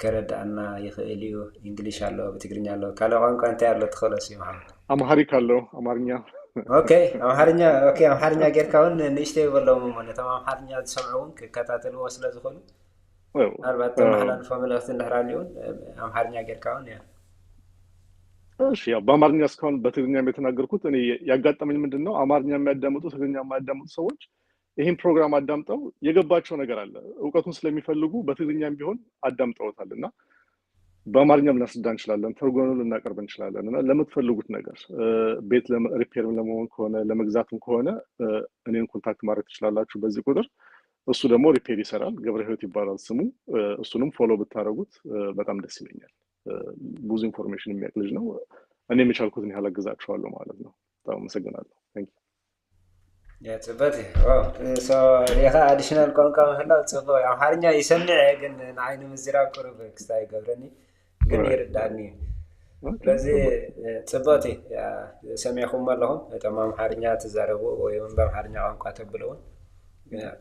ከረዳእና ይኽእል እዩ። እንግሊሽ ኣሎ፣ ብትግርኛ ኣሎ፣ ካልእ ቋንቋ እንታይ ኣሎ ትኽእሎ ስዩም ሓው? ኣምሃሪክ ኣሎ፣ ኣማርኛ። ኦኬ፣ ኣምሓርኛ። ኦኬ፣ ኣምሓርኛ ጌርካ እውን ንእሽተይ ይበሎም እሞ ነቶም ኣምሓርኛ ዝሰምዑ እውን ክከታተልዎ ስለ ዝኾኑ፣ ምናልባት ተመሓላልፎ መልእኽቲ እንድሕር ኣልዩ እውን ኣምሓርኛ ጌርካ እውን እያ። እሺ፣ ያው በአማርኛ እስካሁን በትግርኛ የተናገርኩት እኔ ያጋጠመኝ ምንድን ነው፣ አማርኛ የሚያዳምጡ ትግርኛ የማያዳምጡ ሰዎች ይህን ፕሮግራም አዳምጠው የገባቸው ነገር አለ፣ እውቀቱን ስለሚፈልጉ በትግርኛም ቢሆን አዳምጠውታል እና በአማርኛም ልናስረዳ እንችላለን፣ ተርጉመንም ልናቀርብ እንችላለን እና ለምትፈልጉት ነገር ቤት ሪፔርም ለመሆን ከሆነ ለመግዛትም ከሆነ እኔን ኮንታክት ማድረግ ትችላላችሁ በዚህ ቁጥር። እሱ ደግሞ ሪፔር ይሰራል። ገብረ ህይወት ይባላል ስሙ። እሱንም ፎሎ ብታደረጉት በጣም ደስ ይለኛል። ብዙ ኢንፎርሜሽን የሚያውቅ ልጅ ነው። እኔ የቻልኩትን ያህል አግዛችኋለሁ ማለት ነው። በጣም አመሰግናለሁ። ጽበት ሪኻ አዲሽናል ቋንቋ ምህላው ጽቡቅ። ኣምሓርኛ ይሰምዕ እየ፣ ግን ንዓይ ንምዝራብ ቅሩብ ክስታይ ይገብረኒ፣ ግን ይርዳእኒ እዩ። ስለዚ ጽቡቅ እዩ። ሰሚዕኹም ኣለኹም፣ እቶም ኣምሓርኛ ትዛረቡ ወይ እውን ብኣምሓርኛ ቋንቋ ተብሉ እውን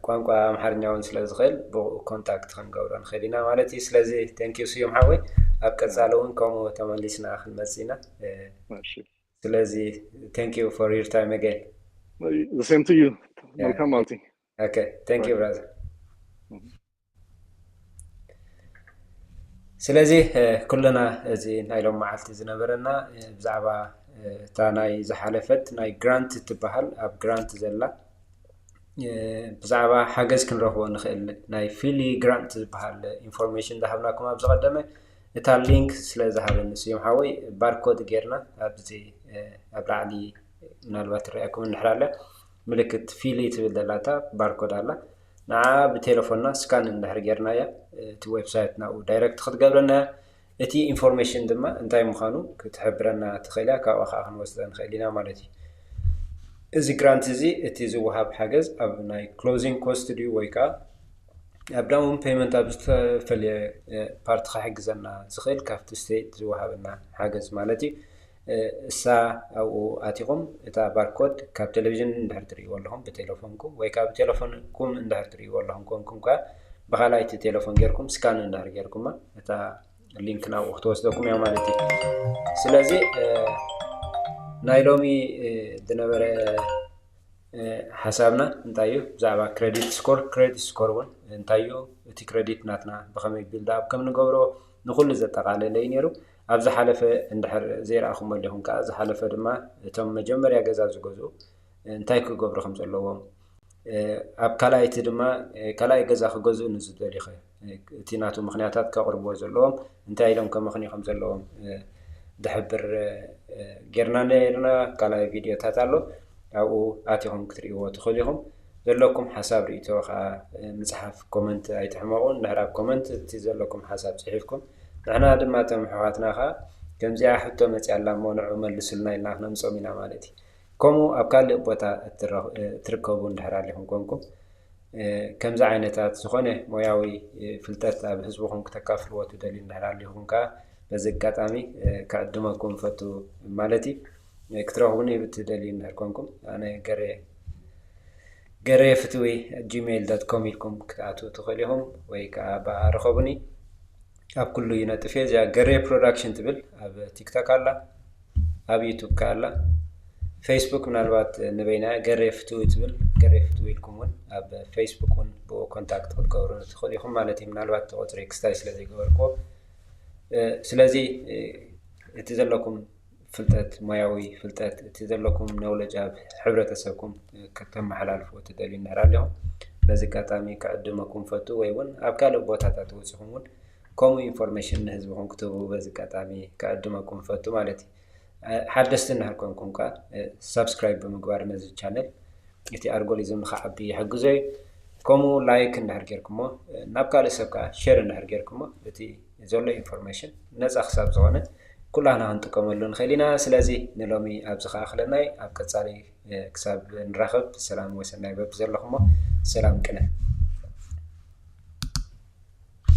ቋንቋ ኣምሓርኛ እውን ስለ ዝኽእል ብኡ ኮንታክት ክንገብሮ ንኽእል ኢና ማለት እዩ። ስለዚ ቴንኪዩ ስዩም ሓወይ፣ ኣብ ቀጻሊ እውን ከምኡ ተመሊስና ክንመጽእ ኢና። ስለዚ thank you for your time again። The same to you። መልካም ማለት እዩ። Okay, thank you brother። ስለዚ ኩልና እዚ ናይ ሎም መዓልቲ ዝነበረና ብዛዕባ እታ ናይ ዝሓለፈት ናይ ግራንት ትበሃል፣ ኣብ ግራንት ዘላ ብዛዕባ ሓገዝ ክንረኽቦ ንኽእል ናይ ፊሊ ግራንት ዝበሃል ኢንፎርሜሽን ዝሃብናኩም ኣብ ዝቐደመ፣ እታ ሊንክ ስለ ዝሃበኒ ስዩም ሓወይ ባርኮድ ጌርና ኣብዚ ኣብ ላዕሊ ምናልባት ትረኣየኩም እንድሕር ኣለ ምልክት ፊሊ ትብል ዘላታ ባርኮድ ኣላ። ንዓ ብቴሌፎንና ስካን እንድሕር ጌርናያ እቲ ዌብሳይት ናብኡ ዳይረክት ክትገብረና እያ። እቲ ኢንፎርሜሽን ድማ እንታይ ምዃኑ ክትሕብረና ትኽእል እያ፣ ካብኡ ከዓ ክንወስዶ ንኽእል ኢና ማለት እዩ። እዚ ግራንት እዚ እቲ ዝወሃብ ሓገዝ ኣብ ናይ ክሎዚንግ ኮስት ድዩ ወይ ከዓ ኣብ ዳውን ፔመንት ኣብ ዝተፈለየ ፓርት ክሕግዘና ዝኽእል ካብቲ ስቴት ዝወሃበና ሓገዝ ማለት እዩ። እሳ ኣብኡ ኣቲኹም እታ ባርኮድ ካብ ቴሌቪዥን እንድሕር ትርእይዎ ኣለኹም ብቴሌፎንኩም ወይ ካብ ቴሌፎንኩም እንድሕር ትርእይዎ ኣለኹም ኮንኩም ከ ብካልኣይቲ ቴሌፎን ጌርኩም ስካን እንድሕር ጌርኩማ እታ ሊንክ ናብኡ ክትወስደኩም እያ ማለት እዩ። ስለዚ ናይ ሎሚ ዝነበረ ሓሳብና እንታይ እዩ ብዛዕባ ክሬዲት ስኮር፣ ክሬዲት ስኮር እውን እንታይ እዩ፣ እቲ ክሬዲት ናትና ብኸመይ ቢልድ ኣፕ ከም ንገብሮ ንኩሉ ዘጠቃለለ እዩ ነይሩ። ኣብ ዝሓለፈ እንድሕር ዘይረኣኹሞ ኣለኹም ከዓ ዝሓለፈ ድማ እቶም መጀመርያ ገዛ ዝገዝኡ እንታይ ክገብሩ ከም ዘለዎም ኣብ ካልኣይቲ ድማ ካልኣይ ገዛ ክገዝኡ ንዝደልዩ ኸ እቲ ናቱ ምኽንያታት ከቕርብዎ ዘለዎም እንታይ ኢሎም ከመኽንዩ ከም ዘለዎም ዝሕብር ጌርና ነርና። ካልኣይ ቪድዮታት ኣሎ፣ ኣብኡ ኣቲኹም ክትርእይዎ ትኽእሉ ኢኹም። ዘለኩም ሓሳብ ርእይቶ ከዓ ምፅሓፍ ኮመንት ኣይትሕመቑ። እንድሕር ኣብ ኮመንት እቲ ዘለኩም ሓሳብ ፅሒፍኩም ንሕና ድማ እቶም ኣሕዋትና ከዓ ከምዚኣ ሕቶ መፅያ ኣላ እሞ ንዑ መልሱልና ኢልና ክነምፅኦም ኢና ማለት እዩ። ከምኡ ኣብ ካልእ ቦታ እትረኽ- እትርከቡ እንድሕር ኣሊኹም ኮንኩም ከምዚ ዓይነታት ዝኾነ ሞያዊ ፍልጠት ኣብ ህዝብኹም ክተካፍልዎ ትደልዩ እንድሕር ኣሊኹም ከዓ በዚ ኣጋጣሚ ክዕድመኩም ፈቱ ማለት እዩ። ክትረኽቡኒ ብትደልዩ እንድሕር ኮንኩም ኣነ ገሬ ገሬ ፍትዊ ጂሜል ዶት ኮም ኢልኩም ክትኣትዉ ትኽእሉ ኢኹም ወይ ከዓ ብኣ ርኸቡኒ። ኣብ ኩሉ ይነጥፍ እየ። እዚኣ ገሬ ፕሮዳክሽን ትብል ኣብ ቲክቶክ ኣላ፣ ኣብ ዩቱብ ከ ኣላ። ፌስቡክ ምናልባት ንበይና ገሬ ፍትዊ ትብል፣ ገሬ ፍትዊ ኢልኩም እውን ኣብ ፌስቡክ እውን ብኡ ኮንታክት ክትገብሩ ትኽእሉ ኢኹም ማለት እዩ። ምናልባት እቲ ቁፅሪ ክስታይ ስለ ዘይገበርክዎ ስለዚ እቲ ዘለኩም ፍልጠት፣ ሞያዊ ፍልጠት፣ እቲ ዘለኩም ኖውለጅ ኣብ ሕብረተሰብኩም ከተመሓላልፍዎ ትደልዩ እንድሕር ኣለኹም በዚ ኣጋጣሚ ክዕድመኩም ፈቱ ወይ እውን ኣብ ካልእ ቦታታት ወፂኹም እውን ከምኡ ኢንፎርሜሽን ንህዝብኹም ክትህቡ በዚ ኣጋጣሚ ክዕድመኩም ፈቱ ማለት እዩ። ሓደስቲ እንድሕር ኮንኩም ከዓ ሳብስክራይብ ብምግባር ነዚ ቻነል እቲ ኣልጎሪዝም ንክዓቢ ይሕግዞ እዩ። ከምኡ ላይክ እንድሕር ጌርኩሞ ናብ ካልእ ሰብ ከዓ ሼር እንድሕር ጌርኩሞ እቲ ዘሎ ኢንፎርሜሽን ነፃ ክሳብ ዝኾነ ኩላህና ክንጥቀመሉ ንኽእል ኢና። ስለዚ ንሎሚ ኣብዚ ከኣኽለናይ ኣብ ቀፃሊ ክሳብ ንራኸብ ሰላም ወሰናይ በብ ዘለኹሞ ሰላም ቅነ